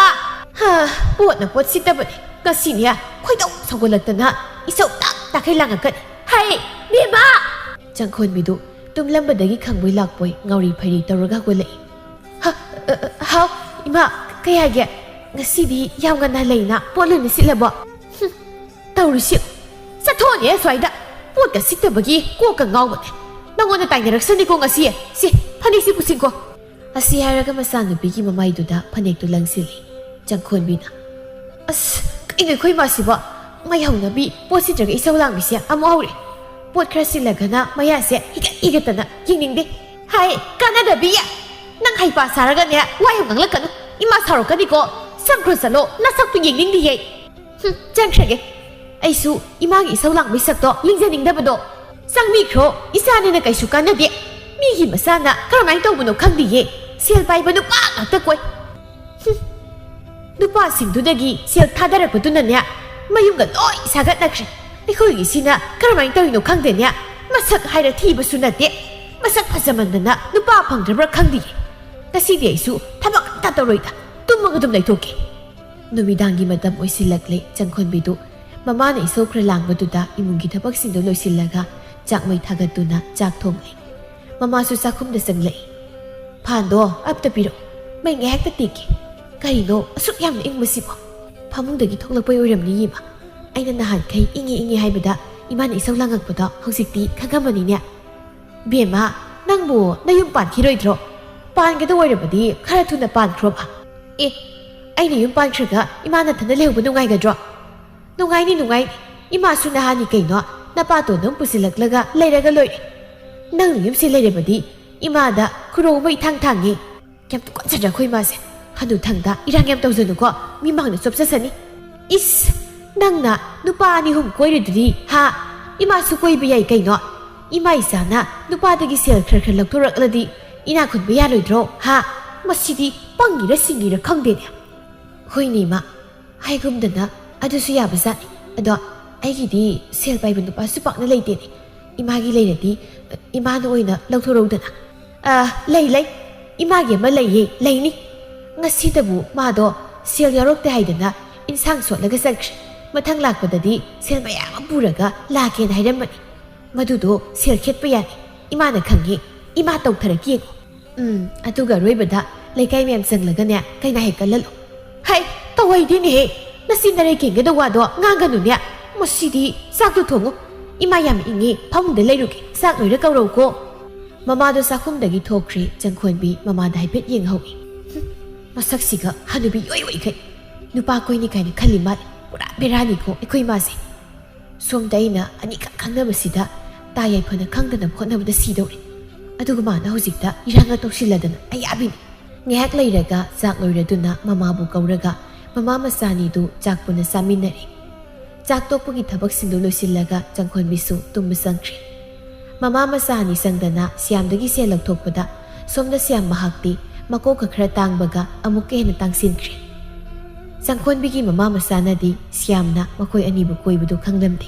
ꯍꯥ, ꯄꯣꯠꯅ ꯄꯣꯠ ꯁꯤꯠꯇꯕꯅꯤ꯫ ꯉꯁꯤꯅꯦ ꯈꯣꯏꯗꯧ ꯁꯧꯒꯠꯂꯛꯇꯅ ꯏꯁꯧ ꯇꯥꯛ ꯇꯥꯈꯩ ꯂꯥꯡꯉꯛꯀꯅꯤ꯫ ꯍꯩ, ꯕꯦꯝꯃ! ꯆꯪꯈꯣꯟꯕꯤꯗꯨ ꯇꯨꯝꯂꯝꯕꯗꯒꯤ ꯈꯪꯕꯣꯏ ꯂꯥꯛꯄꯣꯏ ꯉꯥꯎꯔꯤ ꯐꯩꯔꯤ ꯇꯧꯔꯒ ꯍꯧꯒꯠꯂꯛꯏ꯫ "ꯍ, ꯑ, ꯑ, ꯍꯥꯎ, ꯏꯃꯥ, ꯀꯩ ꯍꯥꯏꯒꯦ? ꯉꯁꯤꯗꯤ ꯌꯥꯝ ꯉꯟꯅ ꯂꯩꯅ ꯄꯣꯠ ꯂꯣꯏꯅ ꯁꯤꯠꯂꯕꯣ?" "ꯍꯨꯝ, ꯇꯧꯔꯤꯁꯤ꯫ ꯆꯠꯊꯣꯛꯑꯅꯦ ꯑꯁ꯭ꯋꯥꯏꯗ꯫ ꯄꯣꯠꯀ ꯁꯤꯠꯇꯕꯒꯤ ꯀꯣꯛꯀ ꯉꯥꯎꯕꯅꯦ꯫ ꯅꯪꯉꯣꯟꯗ ꯇꯥꯏꯅꯔꯛꯁꯅꯤꯀꯣ ꯉꯁꯤ꯫ ꯁꯤ, ꯐꯅꯦꯛꯁꯤ ꯄꯨꯁꯤꯟꯀꯣ꯫" ꯑꯁꯤ ꯍꯥꯏꯔꯒ ꯃꯆꯥꯅꯨꯄꯤꯒꯤ ꯃꯃꯥꯏꯗꯨꯗ ꯐꯅꯦꯛꯇꯨ ꯂꯪꯁꯤꯜꯂꯤ꯫ ꯆꯪꯈꯣꯟꯕꯤꯅ, "ꯑꯁ, ꯀꯩꯅꯣ ꯑꯩꯈꯣꯏ ꯃꯥꯁꯤꯕꯣ? ꯃꯩ ꯍꯧꯅꯕꯤ ꯄꯣꯠ ꯁꯤꯠꯇ꯭ꯔꯒ ꯏꯁꯧ ꯂꯥꯡꯕꯤꯁꯦ ꯑꯃꯨꯛ ꯍꯧꯔꯦ꯫ ꯄꯣꯠ ꯈꯔ ꯁꯤꯠꯂꯒꯅ ꯃꯌꯥꯁꯦ ꯍꯤꯒꯠ ꯍꯤꯒꯠꯇꯅ ꯌꯦꯡꯅꯤꯡꯗꯦ꯫ ꯍꯥꯏ, ꯀꯥꯟꯅꯗꯕꯤ! ꯅꯪ ꯍꯩꯄꯥ ꯁꯥꯔꯒꯅꯦ ꯋꯥ ꯌꯥꯝ ꯉꯥꯡꯂꯛꯀꯅꯨ꯫ ꯏꯃꯥ ꯁꯥꯎꯔꯛꯀꯅꯤꯀꯣ꯫ ꯆꯪꯈ꯭ꯔꯣ ꯆꯠꯂꯣ, ꯅꯁꯛꯇꯨ ꯌꯦꯡꯅꯤꯡꯗꯤꯌꯦ꯫" "ꯍꯨꯝ, ꯆꯪꯈ꯭ꯔꯒꯦ꯫ ꯑꯩꯁꯨ ꯏꯃꯥꯒꯤ ꯏꯁꯧ ꯂꯥꯡꯕꯩ ꯁꯛꯇꯣ ꯌꯦꯡꯖꯅꯤꯡꯗꯕꯗꯣ꯫ ꯆꯪꯕꯤꯈ꯭ꯔꯣ, ꯏꯆꯥꯅꯤꯅ ꯀꯩꯁꯨ ꯀꯥꯟꯅꯗꯦ꯫ ꯃꯤꯒꯤ ꯃꯆꯥꯅ ꯀꯔꯝꯍꯥꯏꯅ ꯇꯧꯕꯅꯣ ꯈꯪꯗꯤꯌꯦ꯫ ꯁꯦꯜ ꯄꯥꯏꯕ ꯅꯨꯄꯥ ꯉꯥꯛꯇ ꯀꯣꯏ꯫ ꯍꯨꯝ, ꯅꯨꯄꯥꯁꯤꯡꯗꯨꯗꯒꯤ ꯁꯦꯜ ꯊꯥꯗꯔꯛꯄꯗꯨꯅꯅꯦ ꯃꯌꯨꯝꯒ ꯂꯣꯏ ꯁꯥꯒꯠꯅꯈ꯭ꯔꯦ꯫ ꯑꯩꯈꯣꯏꯒꯤꯁꯤꯅ ꯀꯔꯝꯍꯥꯏꯅ ꯇꯧꯔꯤꯅꯣ ꯈꯪꯗꯦꯅꯦ꯫ ꯃꯁꯛ ꯍꯥꯏꯔ ꯊꯤꯕꯁꯨ ꯅꯠꯇꯦ꯫ ꯃꯁꯛ ꯐꯖꯃꯟꯗꯅ ꯅꯨꯄꯥ ꯐꯪꯗ꯭ꯔꯕ꯭ꯔꯥ ꯈꯪꯗꯤꯌꯦ꯫ ꯉꯁꯤꯗꯤ ꯑꯩꯁꯨ ꯊꯕꯛ ꯑꯝꯇ ꯇꯧꯔꯣꯏꯗ, ꯇꯨꯝꯃꯒ ꯑꯗꯨꯝ ꯂꯩꯊꯣꯛꯀꯦ꯫" ꯅꯨꯃꯤꯗꯥꯡꯒꯤ ꯃꯇꯝ ꯑꯣꯏꯁꯤꯜꯂꯛꯂꯦ꯫ ꯆꯪꯈꯣꯟꯕꯤꯗꯨ ꯃꯃꯥꯅ ꯏꯁꯧ ꯈꯔ ꯂꯥꯡꯕꯗꯨꯗ ꯏꯃꯨꯡꯒꯤ ꯊꯕꯛꯁꯤꯡꯗꯨ ꯂꯣꯏꯁꯤꯜꯂꯒ ꯆꯥꯛ ꯃꯩ ꯊꯥꯒꯠꯇꯨꯅ ꯆꯥꯛ ꯊꯣꯡꯂꯤ꯫ ꯃꯃꯥꯁꯨ ꯆꯥꯛꯈꯨꯝꯗ ꯆꯪꯂꯛꯏ꯫ "ꯐꯥꯟꯗꯣ ꯑꯝꯇ ꯄꯤꯔꯛꯑꯣ, ꯃꯩ ꯉꯥꯏꯍꯥꯛꯇ ꯇꯦꯛꯀꯦ꯫ ꯀꯔꯤꯅꯣ ꯑꯁꯨꯛ ꯌꯥꯝꯅ ꯏꯪꯕꯁꯤꯕꯣ? ꯐꯃꯨꯡꯗꯒꯤ ꯊꯣꯛꯂꯛꯄꯩ ꯑꯣꯏꯔꯝꯅꯤ ꯏꯃꯥ꯫ ꯑꯩꯅ ꯅꯍꯥꯟꯈꯩ ꯏꯪꯉꯤ ꯏꯪꯉꯤ ꯍꯥꯏꯕꯗ ꯏꯃꯥꯅ ꯏꯁꯧ ꯂꯥꯡꯉꯛꯄꯗꯣ ꯍꯧꯖꯤꯛꯇꯤ ꯈꯪꯉꯝꯃꯅꯤꯅꯦ꯫" "ꯕꯦꯝꯃ, ꯅꯪꯕꯨ ꯅꯌꯨꯝ ꯄꯥꯟꯈꯤꯔꯣꯏꯗ꯭ꯔꯣ? ꯄꯥꯟꯒꯗꯧ ꯑꯣꯏꯔꯕꯗꯤ ꯈꯔ ꯊꯨꯅ ꯄꯥꯟꯈ꯭ꯔꯣꯕ꯫" "ꯑꯦ, ꯑꯩꯅ ꯌꯨꯝ ꯄꯥꯟꯈ꯭ꯔꯒ ꯏꯃꯥ ꯅꯊꯟꯗ ꯂꯩꯍꯧꯕ ꯅꯨꯡꯉꯥꯏꯒꯗ꯭ꯔꯣ?" "ꯅꯨꯡꯉꯥꯏꯅꯤ, ꯅꯨꯡꯉꯥꯏꯅꯤ꯫ ꯏꯃꯥꯁꯨ ꯅꯍꯥꯅꯤ ꯀꯩꯅꯣ, ꯅꯄꯥꯇꯣꯟꯗꯣ ꯑꯃ ꯄꯨꯁꯤꯜꯂꯛꯂꯒ ꯂꯩꯔꯒ ꯂꯣꯏꯔꯦ꯫ ꯅꯪꯅ ꯌꯨꯝꯁꯦ ꯂꯩꯔꯕꯗꯤ ꯏꯃꯥꯗ ꯈꯨꯔꯧ ꯑꯃ ꯏꯊꯥꯡ ꯊꯥꯡꯉꯤ꯫ ꯌꯥꯝ ꯇꯨꯀꯠꯆꯗ꯭ꯔꯥ ꯑꯩꯈꯣꯏ ꯏꯃꯥꯁꯦ? ꯍꯅꯨꯊꯪꯗ ꯏꯔꯥꯡ ꯌꯥꯝ ꯇꯧꯖꯅꯨꯀꯣ, ꯃꯤꯃꯥꯡꯗ ꯆꯣꯞꯆꯁꯅꯤ꯫" "ꯏꯁ, ꯅꯪꯅ ꯅꯨꯄꯥ ꯑꯅꯤ ꯑꯍꯨꯝ ꯀꯣꯏꯔꯤꯗꯨꯗꯤ, ꯍꯥ? ꯏꯃꯥꯁꯨ ꯀꯣꯏꯕ ꯌꯥꯏ ꯀꯩꯅꯣ꯫ ꯏꯃꯥ ꯏꯆꯥꯅ ꯅꯨꯄꯥꯗꯒꯤ ꯁꯦꯜ ꯈꯔ ꯈꯔ ꯂꯧꯊꯣꯔꯛꯂꯗꯤ ꯏꯅꯥꯛ ꯈꯨꯟꯕ ꯌꯥꯔꯣꯏꯗ꯭ꯔꯣ, ꯍꯥ? ꯃꯁꯤꯗꯤ ꯄꯪꯉꯤꯔ ꯁꯤꯡꯉꯤꯔ ꯈꯪꯗꯦꯅꯦ꯫" "ꯍꯣꯏꯅꯦ ꯏꯃꯥ, ꯍꯥꯏꯒꯨꯝꯗꯅ ꯑꯗꯨꯁꯨ ꯌꯥꯕꯖꯥꯠꯅꯤ꯫ ꯑꯗꯣ ꯑꯩꯒꯤꯗꯤ ꯁꯦꯜ ꯄꯥꯏꯕ ꯅꯨꯄꯥꯁꯨ ꯄꯥꯛꯅ ꯂꯩꯇꯦꯅꯦ꯫ ꯏꯃꯥꯒꯤ ꯂꯩꯔꯗꯤ, ꯏꯃꯥꯅ ꯑꯣꯏꯅ ꯂꯧꯊꯣꯔꯛꯎꯗꯅ꯫" "ꯑ, ꯂꯩ, ꯂꯩ꯫ ꯏꯃꯥꯒꯤ ꯑꯃ ꯂꯩꯌꯦ, ꯂꯩꯅꯤ꯫ ꯉꯁꯤꯇꯕꯨ ꯃꯥꯗꯣ ꯁꯦꯜ ꯌꯥꯎꯔꯛꯇꯦ ꯍꯥꯏꯗꯅ ꯏꯟꯁꯥꯡ ꯁꯣꯠꯂꯒ ꯆꯠꯈ꯭ꯔꯦ꯫ ꯃꯊꯪ ꯂꯥꯛꯄꯗꯗꯤ ꯁꯦꯜ ꯃꯌꯥꯝ ꯑꯃ ꯄꯨꯔꯒ ꯂꯥꯛꯀꯦꯅ ꯍꯥꯏꯔꯝꯕꯅꯤ꯫ ꯃꯗꯨꯗꯣ ꯁꯦꯜ ꯈꯦꯠꯄ ꯌꯥꯅꯤ꯫ ꯏꯃꯥꯅ ꯈꯪꯉꯤ, ꯏꯃꯥ ꯇꯧꯊꯔꯛꯀꯦ ꯌꯦꯡꯉꯣ꯫ ꯎꯝ, ꯑꯗꯨꯒ ꯑꯔꯣꯏꯕꯗ ꯂꯩꯀꯥꯏ ꯃꯌꯥꯝ ꯆꯪꯂꯒꯅꯦ, ꯀꯩꯅꯥ ꯍꯦꯛ ꯀꯜꯍꯜꯂꯨ꯫ ꯍꯩ, ꯇꯧꯍꯩꯗꯦꯅꯦꯍꯦ! ꯅꯆꯤꯟ ꯅꯔꯩ ꯀꯦꯟꯒꯗꯧ ꯋꯥꯗꯣ ꯉꯥꯡꯒꯅꯨꯅꯦ꯫ ꯃꯁꯤꯗꯤ ꯆꯥꯛꯇꯣ ꯊꯣꯡꯉꯨ꯫ ꯏꯃꯥ ꯌꯥꯝ ꯏꯪꯉꯤ, ꯐꯃꯨꯡꯗ ꯂꯩꯔꯨꯒꯦ, ꯆꯥꯛ ꯂꯣꯏꯔ ꯀꯧꯔꯧꯀꯣ꯫ ꯃꯃꯥꯗꯣ ꯆꯥꯛꯈꯨꯝꯗꯒꯤ ꯊꯣꯛꯈ꯭ꯔꯦ, ꯆꯪꯈꯣꯟꯕꯤ ꯃꯃꯥꯗ ꯍꯥꯏꯐꯦꯠ ꯌꯦꯡꯍꯧꯏ꯫ "ꯍꯨꯝ, ꯃꯁꯛꯁꯤꯒ ꯍꯅꯨꯕꯤ ꯏꯑꯣꯏ ꯑꯣꯏꯈꯩ꯫ ꯅꯨꯄꯥ ꯀꯣꯏꯅꯤ ꯀꯥꯏꯅ ꯈꯜꯂꯤ ꯃꯥꯜꯂꯦ꯫ ꯄꯨꯔꯥ ꯕꯦꯔꯥꯅꯤꯀꯣ ꯑꯩꯈꯣꯏ ꯏꯃꯥꯁꯦ꯫" ꯁꯣꯝꯗ ꯑꯩꯅ ꯑꯅꯤꯈꯛ ꯈꯪꯅꯕꯁꯤꯗ ꯇꯥ ꯌꯥꯏꯐꯅ ꯈꯪꯗꯅꯕ ꯍꯣꯠꯅꯕꯗ ꯁꯤꯗꯧꯔꯦ꯫ ꯑꯗꯨꯒ ꯃꯥꯅ ꯍꯧꯖꯤꯛꯇ ꯏꯔꯥꯡꯒ ꯇꯧꯁꯤꯜꯂꯗꯅ ꯑꯌꯥꯕꯤꯅꯤ꯫ ꯉꯥꯏꯍꯥꯛ ꯂꯩꯔꯒ ꯆꯥꯛ ꯂꯣꯏꯔꯗꯨꯅ ꯃꯃꯥꯕꯨ ꯀꯧꯔꯒ ꯃꯃꯥ ꯃꯆꯥꯅꯤꯗꯨ ꯆꯥꯛ ꯄꯨꯟꯅ ꯆꯥꯃꯤꯟꯅꯔꯦ꯫ ꯆꯥꯛ ꯇꯣꯛꯄꯒꯤ ꯊꯕꯛꯁꯤꯡꯗꯨ ꯂꯣꯏꯁꯤꯜꯂꯒ ꯆꯪꯈꯣꯟꯕꯤꯁꯨ ꯇꯨꯝꯕ ꯆꯪꯈ꯭ꯔꯦ꯫ ꯃꯃꯥ ꯃꯆꯥ ꯑꯅꯤ ꯆꯪꯗꯅ ꯁ꯭ꯌꯥꯝꯗꯒꯤ ꯁꯦꯜ ꯂꯧꯊꯣꯛꯄꯗ ꯁꯣꯝꯗ ꯁ꯭ꯌꯥꯝ ꯃꯍꯥꯛꯇꯤ ꯃꯀꯣꯛꯀ ꯈꯔ ꯇꯥꯡꯕꯒ ꯑꯃꯨꯛꯀ ꯍꯦꯟꯅ ꯇꯥꯡꯁꯤꯟꯈ꯭ꯔꯦ꯫ ꯆꯪꯈꯣꯟꯕꯤꯒꯤ ꯃꯃꯥ ꯃꯆꯥꯅꯗꯤ ꯁ꯭ꯌꯥꯝꯅ ꯃꯈꯣꯏ ꯑꯅꯤꯕꯨ ꯀꯣꯏꯕꯗꯨ ꯈꯪꯂꯝꯗꯦ꯫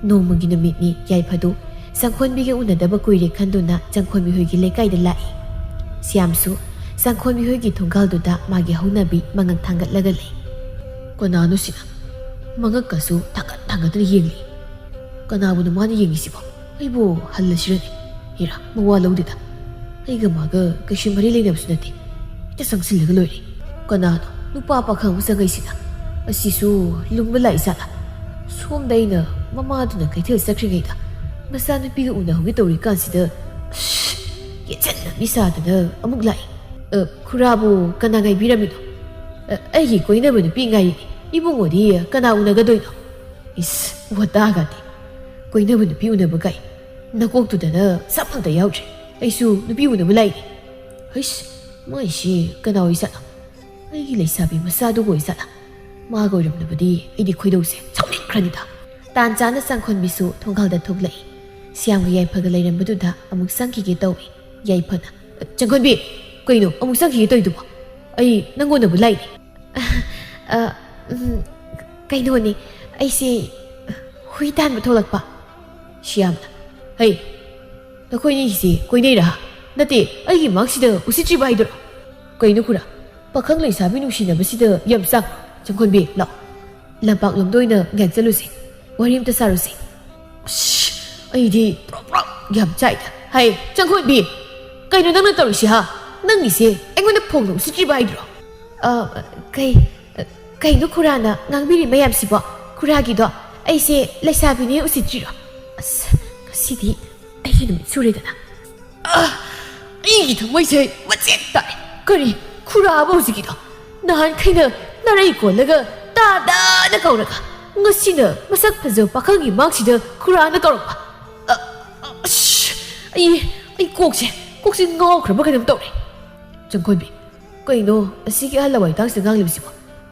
ꯅꯣꯡꯃꯒꯤ ꯅꯨꯃꯤꯠꯅꯤ ꯌꯥꯏꯐꯗꯨ ꯆꯪꯈꯣꯟꯕꯤꯒ ꯎꯅꯗꯕ ꯀꯨꯏꯔꯦ ꯈꯟꯗꯨꯅ ꯆꯪꯈꯣꯟꯕꯤ ꯍꯣꯏꯒꯤ ꯂꯩꯀꯥꯏꯗ ꯂꯥꯛꯏ꯫ ꯁ꯭ꯌꯥꯝꯁꯨ ꯆꯪꯈꯣꯟꯕꯤ ꯍꯣꯏꯒꯤ ꯊꯣꯡꯒꯥꯜꯗꯨꯗ ꯃꯥꯒꯤ ꯍꯧꯅꯕꯤ ꯃꯉꯛ ꯊꯥꯡꯒꯠꯂꯒ ꯂꯩ꯫ "ꯀꯅꯥꯅꯣ ꯁꯤꯅ? ꯃꯉꯛꯀꯁꯨ ꯊꯥꯡꯒꯠ ꯊꯥꯡꯒꯠꯇꯅ ꯌꯦꯡꯂꯤ꯫ ꯀꯅꯥꯕꯨꯅꯣ ꯃꯥꯅ ꯌꯦꯡꯉꯤꯁꯤꯕꯣ? ꯑꯩꯕꯨ ꯍꯜꯂꯁꯤꯔꯅꯦ? ꯍꯦꯔꯥ, ꯃꯋꯥ ꯂꯧꯗꯦꯗ꯫ ꯑꯩꯒ ꯃꯥꯒ ꯀꯩꯁꯨ ꯃꯔꯤ ꯂꯩꯅꯕꯁꯨ ꯅꯠꯇꯦ꯫ ꯍꯦꯛꯇ ꯆꯪꯁꯤꯜꯂꯒ ꯂꯣꯏꯔꯦ꯫ ꯀꯅꯥꯅꯣ ꯅꯨꯄꯥ ꯄꯥꯈꯪ ꯑꯃ ꯆꯪꯉꯛꯏꯁꯤꯅ? ꯑꯁꯤꯁꯨ ꯂꯨꯝꯕ ꯂꯥꯛꯏ ꯖꯥꯠꯂꯥ? ꯁꯣꯝꯗ ꯑꯩꯅ ꯃꯃꯥꯗꯨꯅ ꯀꯩꯊꯦꯜ ꯆꯠꯈ꯭ꯔꯤꯉꯩꯗ ꯃꯆꯥꯅꯨꯄꯤꯒ ꯎꯅꯍꯧꯒꯦ ꯇꯧꯔꯤ ꯀꯥꯟꯁꯤꯗ, ꯑꯁ, ꯌꯦꯠꯁꯟꯅꯕꯤ ꯁꯥꯗꯅ ꯑꯃꯨꯛ ꯂꯥꯛꯏ꯫ ꯑ, ꯈꯨꯔꯥꯕꯨ ꯀꯅꯥ ꯉꯥꯏꯕꯤꯔꯝꯃꯤꯅꯣ? ꯑ, ꯑꯩꯒꯤ ꯀꯣꯏꯅꯕ ꯅꯨꯄꯤ ꯉꯥꯏꯔꯤꯅꯦ꯫ ꯏꯕꯨꯡꯉꯣꯗꯤ ꯀꯅꯥ ꯎꯅꯒꯗꯣꯏꯅꯣ?" ꯏꯁ, ꯋꯥꯇꯥꯒꯗꯤ꯫ ꯀꯣꯏꯅꯕ ꯅꯨꯄꯤ ꯎꯅꯕ ꯀꯥꯏ꯫ ꯅꯀꯣꯛꯇꯨꯗꯅ ꯁꯝ ꯑꯝꯇ ꯌꯥꯎꯗ꯭ꯔꯦ꯫ ꯑꯩꯁꯨ ꯅꯨꯄꯤ ꯎꯅꯕ ꯂꯥꯛꯏꯅꯦ꯫ ꯍꯩꯁ, ꯃꯥꯏꯁꯤ ꯀꯅꯥ ꯑꯣꯏꯖꯥꯠꯅꯣ? ꯑꯩꯒꯤ ꯂꯩꯁꯥꯕꯤ ꯃꯆꯥꯗꯨꯕꯨ ꯑꯣꯏꯖꯥꯠꯂꯥ? ꯃꯥꯒ ꯑꯣꯏꯔꯝꯂꯕꯗꯤ ꯑꯩꯗꯤ ꯈꯣꯏꯗꯧꯁꯦ ꯁꯥꯎꯅꯤꯡꯈ꯭ꯔꯅꯤꯗ꯫ ꯇꯥꯟ ꯆꯥꯅ ꯆꯪꯈꯣꯟꯕꯤꯁꯨ ꯊꯣꯡꯒꯥꯜꯗ ꯊꯣꯛꯂꯛꯏ꯫ ꯁ꯭ꯌꯥꯝꯒ ꯌꯥꯏꯐꯒ ꯂꯩꯔꯝꯕꯗꯨꯗ ꯑꯃꯨꯛ ꯆꯪꯈꯤꯒꯦ ꯇꯧꯏ꯫ ꯌꯥꯏꯐꯅ, "ꯆꯪꯈꯣꯟꯕꯤ, ꯀꯩꯅꯣ ꯑꯃꯨꯛ ꯆꯪꯈꯤꯒꯦ ꯇꯧꯔꯤꯗꯨꯕꯣ? ꯑꯩ ꯅꯪ ꯎꯅꯕ ꯂꯥꯛꯏꯅꯦ꯫" "ꯑ, ꯎꯝ, ꯀꯩꯅꯣꯅꯦ, ꯑꯩꯁꯦ ꯍꯨꯏ ꯇꯥꯟꯕ ꯊꯣꯛꯂꯛꯄ꯫" ꯁ꯭ꯌꯥꯝꯅ, "ꯍꯩ, ꯅꯈꯣꯏꯅꯤꯁꯦ ꯀꯣꯏꯅꯩꯔꯥ? ꯅꯠꯇꯦ, ꯑꯩꯒꯤ ꯃꯥꯡꯁꯤꯗ ꯎꯁꯤꯠꯇ꯭ꯔꯤꯕ ꯍꯥꯏꯗꯨꯔꯣ? ꯀꯩꯅꯣ ꯈꯨꯔꯥ, ꯄꯥꯈꯪ ꯂꯩꯁꯥꯕꯤ ꯅꯨꯡꯁꯤꯅꯕꯁꯤꯗ ꯌꯥꯝ ꯆꯥꯛꯄ꯭ꯔꯣ? ꯆꯪꯈꯣꯟꯕꯤ, ꯂꯥꯛꯑꯣ꯫ ꯂꯝꯄꯥꯛꯂꯣꯝꯗ ꯑꯣꯏꯅ ꯉꯥꯏꯍꯥꯛ ꯆꯠꯂꯨꯁꯦ꯫ ꯋꯥꯔꯤ ꯑꯝꯇ ꯁꯥꯔꯨꯁꯦ꯫" ꯑꯁ, ꯑꯩꯗꯤ ꯄ꯭ꯔꯣꯛ ꯄ꯭ꯔꯣꯛ ꯌꯥꯝ ꯆꯥꯏꯗ꯫ ꯍꯩ, ꯆꯪꯈꯣꯟꯕꯤ, ꯀꯩꯅꯣ ꯅꯪꯅ ꯇꯧꯔꯤꯁꯤ, ꯍꯥ? ꯅꯪꯒꯤꯁꯦ ꯑꯩꯉꯣꯟꯗ ꯐꯣꯡꯅ ꯎꯁꯤꯠꯇ꯭ꯔꯤꯕ ꯍꯥꯏꯗ꯭ꯔꯣ? ꯑ, ꯀꯩ, ꯀꯩꯅꯣ ꯈꯨꯔꯥꯅ ꯉꯥꯡꯕꯤꯔꯤ ꯃꯌꯥꯝꯁꯤꯕꯣ? ꯈꯨꯔꯥꯒꯤꯗꯣ ꯑꯩꯁꯦ ꯂꯩꯁꯥꯕꯤꯅꯦ ꯎꯁꯤꯠꯇ꯭ꯔꯤꯔꯣ? ꯑꯁ, ꯉꯁꯤꯗꯤ ꯑꯩꯒꯤ ꯅꯨꯃꯤꯠ ꯁꯨꯔꯦꯗꯅ꯫ ꯑ, ꯑꯩꯒꯤ ꯊꯃꯣꯏꯁꯦ ꯃꯆꯦꯠ ꯇꯥꯔꯦ꯫ ꯀꯔꯤ ꯈꯨꯔꯥꯕ ꯍꯧꯖꯤꯛꯀꯤꯗꯣ? ꯅꯍꯥꯟꯈꯩꯅ ꯅꯔꯩ ꯀꯣꯜꯂꯒ ꯇꯥꯗꯥꯅ ꯀꯧꯔꯒ, ꯉꯁꯤꯅ ꯃꯁꯛ ꯐꯖꯕ ꯄꯥꯈꯪꯒꯤ ꯃꯥꯡꯁꯤꯗ ꯈꯨꯔꯥꯅ ꯀꯧꯔꯛꯄ꯫ ꯑ, ꯑ, ꯑꯁ, ꯑꯩ, ꯑꯩ ꯀꯣꯛꯁꯦ, ꯀꯣꯛꯁꯦ ꯉꯥꯎꯈ꯭ꯔꯕ ꯀꯩꯅꯣꯝ ꯇꯧꯔꯦ꯫ ꯆꯪꯈꯣꯟꯕꯤ, ꯀꯩꯅꯣ ꯑꯁꯤꯒꯤ ꯑꯍꯜ ꯂꯋꯥꯏ ꯇꯥꯡꯁꯤꯗ ꯉꯥꯡꯂꯤꯕꯁꯤꯕꯣ?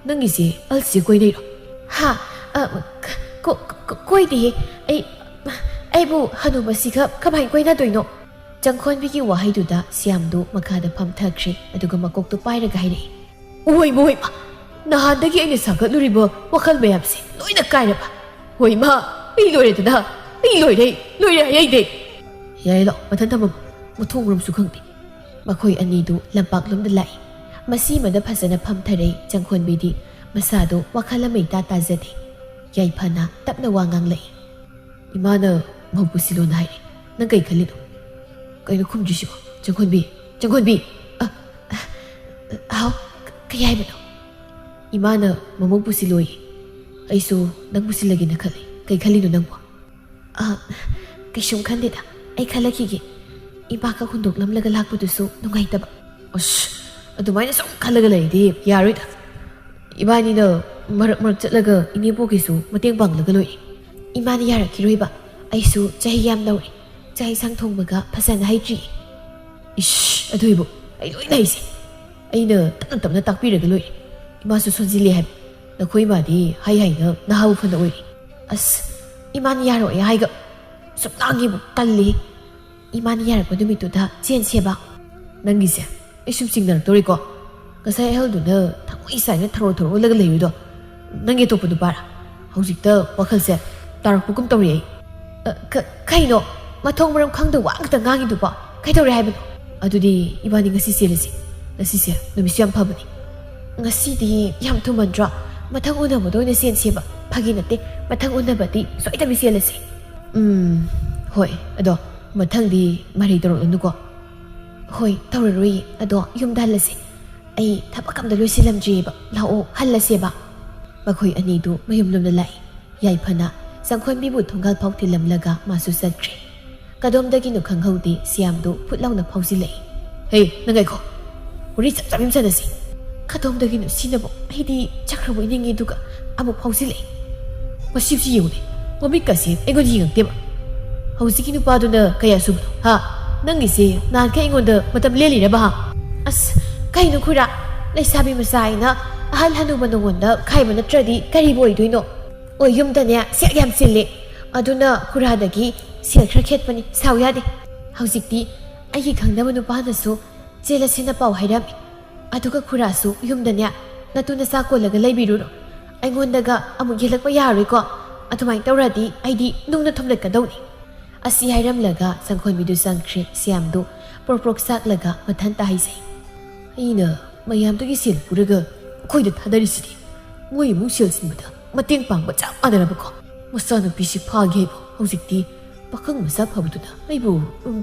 ꯅꯪꯒꯤꯁꯦ ꯑꯍꯜꯁꯦ ꯀꯣꯏꯅꯩꯔꯣ? ꯍꯥ? ꯑ, ꯀ-, ꯀꯣ-, ꯀꯣ-, ꯀꯣꯏꯗꯦꯍꯦ꯫ ꯑꯩ, ꯑꯩꯕꯨ ꯍꯅꯨꯕꯁꯤꯒ ꯀꯃꯥꯏꯅ ꯀꯣꯏꯅꯗꯣꯏꯅꯣ? ꯆꯪꯈꯣꯟꯕꯤꯒꯤ ꯋꯥꯍꯩꯗꯨꯗ ꯁ꯭ꯌꯥꯝꯗꯨ ꯃꯈꯥꯗ ꯐꯝꯊꯈ꯭ꯔꯦ, ꯑꯗꯨꯒ ꯃꯀꯣꯛꯇꯨ ꯄꯥꯏꯔꯒ ꯍꯥꯏꯔꯛꯏ, "ꯍꯣꯏ, ꯍꯣꯏ, ꯃꯥ! ꯅꯍꯥꯟꯗꯒꯤ ꯑꯩꯅ ꯁꯥꯒꯠꯂꯨꯔꯤꯕ ꯋꯥꯈꯜ ꯃꯌꯥꯝꯁꯦ ꯂꯣꯏꯅ ꯀꯥꯏꯔꯕ꯫ ꯍꯣꯏ, ꯃꯥ! ꯑꯩ ꯂꯣꯏꯔꯦꯗꯅ! ꯑꯩ ꯂꯣꯏꯔꯦ! ꯂꯣꯏꯔꯦ ꯍꯥꯏ ꯑꯩꯗꯤ!" "ꯌꯥꯔꯦ, ꯂꯥꯛꯑꯣ, ꯃꯊꯟ ꯊꯝꯃꯝꯃꯣ꯫ ꯃꯊꯣꯡ ꯃꯔꯝꯁꯨ ꯈꯪꯗꯦ꯫" ꯃꯈꯣꯏ ꯑꯅꯤꯗꯨ ꯂꯝꯄꯥꯛꯂꯣꯝꯗ ꯂꯥꯛꯏ꯫ ꯃꯁꯤꯃꯗ ꯐꯖꯅ ꯐꯝꯊꯔꯦ꯫ ꯆꯪꯈꯣꯟꯕꯤꯗꯤ ꯃꯁꯥꯗꯨ ꯋꯥꯈꯜ ꯑꯃ ꯏꯇꯥ ꯇꯥꯖꯗꯦ꯫ ꯌꯥꯏꯐꯅ ꯇꯞꯅ ꯋꯥ ꯉꯥꯡꯂꯛꯏ꯫ "ꯏꯃꯥꯅ ꯃꯧ ꯄꯨꯁꯤꯜꯂꯣꯅ ꯍꯥꯏꯔꯦ꯫ ꯅꯪ ꯀꯩ ꯈꯜꯂꯤꯅꯣ? ꯀꯩꯅꯣ ꯈꯨꯝꯗ꯭ꯔꯤꯁꯤꯕꯣ? ꯆꯪꯈꯣꯟꯕꯤ! ꯆꯪꯈꯣꯟꯕꯤ!" "ꯑ, ꯑ, ꯍꯥꯎ, ꯀ-, ꯀꯩ ꯍꯥꯏꯕꯅꯣ?" "ꯏꯃꯥꯅ ꯃꯃꯧ ꯄꯨꯁꯤꯜꯂꯣꯌꯦ꯫ ꯑꯩꯁꯨ ꯅꯪ ꯄꯨꯁꯤꯜꯂꯒꯦꯅ ꯈꯜꯂꯤ꯫ ꯀꯩ ꯈꯜꯂꯤꯅꯣ ꯅꯪꯕꯣ?" "ꯑ, ꯀꯩꯁꯨꯝ ꯈꯟꯗꯦꯗ꯫ ꯑꯩ ꯈꯜꯂꯛꯈꯤꯒꯦ꯫ ꯏꯃꯥꯒ ꯍꯨꯟꯗꯣꯛꯂꯝꯂꯒ ꯂꯥꯛꯄꯗꯨꯁꯨ ꯅꯨꯡꯉꯥꯏꯇꯕ꯫" "ꯑꯁ, ꯑꯗꯨꯃꯥꯏꯅ ꯁꯨꯝ ꯈꯜꯂꯒ ꯂꯩꯔꯗꯤ ꯌꯥꯔꯣꯏꯗ꯫ ꯏꯕꯥꯅꯤꯅ ꯃꯔꯛ ꯃꯔꯛ ꯆꯠꯂꯒ ꯏꯅꯦꯕꯣꯛꯀꯤꯁꯨ ꯃꯇꯦꯡ ꯄꯥꯡꯂꯒ ꯂꯣꯏꯔꯦ꯫" "ꯏꯃꯥꯅ ꯌꯥꯔꯛꯈꯤꯔꯣꯏꯕ꯫ ꯑꯩꯁꯨ ꯆꯍꯤ ꯌꯥꯝ ꯅꯧꯔꯦ꯫ ꯆꯥꯛ ꯏꯟꯁꯥꯡ ꯊꯣꯡꯕꯒ ꯐꯖꯅ ꯍꯩꯇ꯭ꯔꯤꯌꯦ꯫" "ꯏꯁ, ꯑꯗꯨꯏꯕꯨ ꯑꯩ ꯂꯣꯏꯅ ꯍꯩꯁꯦ꯫ ꯑꯩꯅ ꯇꯞꯅ ꯇꯞꯅ ꯇꯥꯛꯄꯤꯔꯒ ꯂꯣꯏꯔꯦ꯫ ꯏꯃꯥꯁꯨ ꯁꯣꯟꯖꯤꯜꯂꯦ ꯍꯥꯏꯕ꯫ ꯅꯈꯣꯏ ꯏꯃꯥꯗꯤ ꯍꯥꯏ ꯍꯥꯏꯅ ꯅꯍꯥꯕꯨ ꯐꯅ ꯑꯣꯏꯔꯤ꯫" "ꯑꯁ, ꯏꯃꯥꯅ ꯌꯥꯔꯣꯏ ꯍꯥꯏꯒ ꯁꯨꯝ ꯂꯥꯡꯉꯤꯕꯨ ꯇꯜꯂꯤ꯫ ꯏꯃꯥꯅ ꯌꯥꯔꯛꯄ ꯅꯨꯃꯤꯠꯇꯨꯗ ꯆꯦꯟꯁꯦꯕ꯫" "ꯅꯪꯒꯤꯁꯦ ꯑꯩ ꯁꯨꯝ ꯆꯤꯡꯅꯔꯛꯇꯧꯔꯦꯀꯣ꯫ ꯉꯁꯥꯏ ꯑꯍꯜꯗꯨꯅ ꯊꯃꯣꯏ ꯁꯥꯏꯅ ꯊꯔꯣ ꯊꯔꯣ ꯑꯣꯜꯂꯒ ꯂꯩꯔꯤꯗꯣ, ꯅꯪꯒꯤ ꯑꯇꯣꯞꯄ ꯅꯨꯄꯥꯔꯥ? ꯍꯧꯖꯤꯛꯇ ꯋꯥꯈꯜꯁꯦ ꯇꯥꯔꯛꯄꯒꯨꯝ ꯇꯧꯔꯦ ꯑꯩ꯫" "ꯑ, ꯀ-, ꯀꯩꯅꯣ? ꯃꯊꯣꯡ ꯃꯔꯝ ꯈꯪꯗ ꯋꯥ ꯉꯥꯛꯇ ꯉꯥꯡꯉꯤꯗꯨꯕꯣ? ꯀꯩꯗꯧꯔꯦ ꯍꯥꯏꯕꯅꯣ?" "ꯑꯗꯨꯗꯤ ꯏꯕꯥꯅꯤ ꯉꯁꯤ ꯆꯦꯜꯂꯁꯤ꯫ ꯉꯁꯤꯁꯦ ꯅꯨꯃꯤꯠꯁꯨ ꯌꯥꯝ ꯐꯕꯅꯤ꯫" "ꯉꯁꯤꯗꯤ ꯌꯥꯝ ꯊꯨꯃꯟꯗ꯭ꯔꯣ? ꯃꯊꯪ ꯎꯅꯕꯗ ꯑꯣꯏꯅ ꯆꯦꯟꯁꯦꯕ꯫" "ꯐꯥꯒꯤ ꯅꯠꯇꯦ, ꯃꯊꯪ ꯎꯅꯕꯗꯤ ꯁꯣꯏꯗꯕꯤ ꯆꯦꯜꯂꯁꯤ꯫" "ꯎꯝ, ꯍꯣꯏ, ꯑꯗꯣ ꯃꯊꯪꯗꯤ ꯃꯔꯩ ꯇꯧꯔꯛꯂꯅꯨꯀꯣ꯫ "ꯍꯣꯏ, ꯇꯧꯔꯔꯣꯏꯌꯦ꯫ ꯑꯗꯣ ꯌꯨꯝꯗ ꯍꯜꯂꯁꯦ꯫ ꯑꯩ ꯊꯕꯛ ꯑꯝꯇ ꯂꯣꯏꯁꯤꯜꯂꯝꯗ꯭ꯔꯤꯑꯕ꯫ ꯂꯥꯛꯑꯣ, ꯍꯜꯂꯁꯦꯕ꯫" ꯃꯈꯣꯏ ꯑꯅꯤꯗꯨ ꯃꯌꯨꯝꯂꯣꯝꯗ ꯂꯥꯛꯏ꯫ ꯌꯥꯏꯐꯅ ꯁꯪꯈꯣꯟꯕꯤꯕꯨ ꯊꯣꯡꯒꯥꯜ ꯐꯥꯎ ꯊꯤꯜꯂꯝꯂꯒ ꯃꯥꯁꯨ ꯆꯠꯈ꯭ꯔꯦ꯫ ꯀꯗꯣꯝꯗꯒꯤꯅꯣ ꯈꯪꯍꯧꯗꯦ, ꯁꯤꯌꯥꯝꯗꯨ ꯐꯨꯠ ꯂꯥꯎꯅ ꯐꯥꯎꯖꯤꯜꯂꯛꯏ꯫ "ꯍꯦ, ꯅꯪ ꯉꯥꯏꯈꯣ꯫ ꯋꯥꯔꯤ ꯆꯞ ꯆꯥꯕꯤ ꯑꯃ ꯁꯥꯟꯅꯁꯤ꯫" ꯀꯗꯣꯝꯗꯒꯤꯅꯣ ꯁꯤꯅꯕꯣ? ꯑꯩꯗꯤ ꯆꯠꯈ꯭ꯔꯕꯣꯏ ꯅꯤꯡꯉꯤ, ꯑꯗꯨꯒ ꯑꯃꯨꯛ ꯐꯥꯎꯖꯤꯜꯂꯛꯏ꯫ ꯃꯁꯤꯁꯤ ꯌꯦꯡꯉꯨꯅꯦ, ꯃꯃꯤꯠꯀꯁꯦ ꯑꯩꯉꯣꯟꯗ ꯌꯦꯡꯉꯛꯇꯦꯕ꯫ ꯍꯧꯖꯤꯛꯀꯤ ꯅꯨꯄꯥꯗꯨꯅ ꯀꯌꯥ ꯁꯨꯕꯅꯣ? ꯍꯥ? ꯅꯪꯒꯤꯁꯦ ꯅꯍꯥꯟꯈꯩ ꯑꯩꯉꯣꯟꯗ ꯃꯇꯝ ꯂꯦꯜꯂꯤꯔꯕ, ꯍꯥ? ꯑꯁ, ꯀꯩꯅꯣ ꯈꯨꯔꯥ? ꯂꯩꯁꯥꯕꯤ ꯃꯆꯥ ꯍꯥꯏꯅ ꯑꯍꯜ ꯍꯅꯨꯕ ꯅꯉꯣꯟꯗ ꯈꯥꯏꯕ ꯅꯠꯇ꯭ꯔꯗꯤ ꯀꯔꯤꯕꯨ ꯑꯣꯏꯗꯣꯏꯅꯣ? ꯑꯣ, ꯌꯨꯝꯗꯅꯦ ꯁꯦꯜ ꯌꯥꯝ ꯆꯤꯜꯂꯦ꯫ ꯑꯗꯨꯅ ꯈꯨꯔꯥꯗꯒꯤ ꯁꯦꯜ ꯈꯔ ꯈꯦꯠꯄꯅꯤ, ꯁꯥꯎ ꯌꯥꯗꯦ꯫ ꯍꯧꯖꯤꯛꯇꯤ ꯑꯩꯒꯤ ꯈꯪꯅꯕ ꯅꯨꯄꯥꯅꯁꯨ ꯆꯦꯜꯂꯁꯤꯅ ꯄꯥꯎ ꯍꯥꯏꯔꯝꯃꯤ꯫ ꯑꯗꯨꯒ ꯈꯨꯔꯥꯁꯨ ꯌꯨꯝꯗꯅꯦ ꯅꯇꯨ ꯅꯆꯥ ꯀꯣꯜꯂꯒ ꯂꯩꯕꯤꯔꯨꯔꯣ꯫ ꯑꯩꯉꯣꯟꯗꯒ ꯑꯃꯨꯛ ꯌꯦꯜꯂꯛꯄ ꯌꯥꯔꯣꯏꯀꯣ꯫ ꯑꯗꯨꯃꯥꯏꯅ ꯇꯧꯔꯗꯤ ꯑꯩꯗꯤ ꯅꯨꯡꯅ ꯊꯣꯝꯂꯠꯀꯗꯧꯅꯤ꯫ ꯑꯁꯤ ꯍꯥꯏꯔꯝꯂꯒ ꯁꯪꯈꯣꯟꯕꯤꯗꯨ ꯆꯪꯈ꯭ꯔꯦ꯫ ꯁꯤꯌꯥꯝꯗꯨ ꯄ꯭ꯔꯣꯛ ꯄ꯭ꯔꯣꯛ ꯆꯥꯛꯂꯒ ꯃꯊꯟꯇ ꯍꯥꯏꯖꯩ꯫ "ꯑꯩꯅ ꯃꯌꯥꯝꯗꯒꯤ ꯁꯦꯜ ꯄꯨꯔꯒ ꯑꯩꯈꯣꯏꯗ ꯊꯥꯗꯔꯤꯁꯤꯗꯤ ꯃꯣꯏ ꯑꯃꯨꯛ ꯁꯦꯜ ꯁꯤꯟꯕꯗ ꯃꯇꯦꯡ ꯄꯥꯡꯕ ꯆꯞ ꯃꯥꯟꯅꯔꯕꯀꯣ꯫ ꯃꯆꯥꯅꯨꯄꯤꯁꯤ ꯐꯥꯒꯦ ꯍꯥꯏꯕ ꯍꯧꯖꯤꯛꯇꯤ ꯄꯥꯈꯪ ꯃꯆꯥ ꯐꯕꯗꯨꯅ ꯑꯩꯕꯨ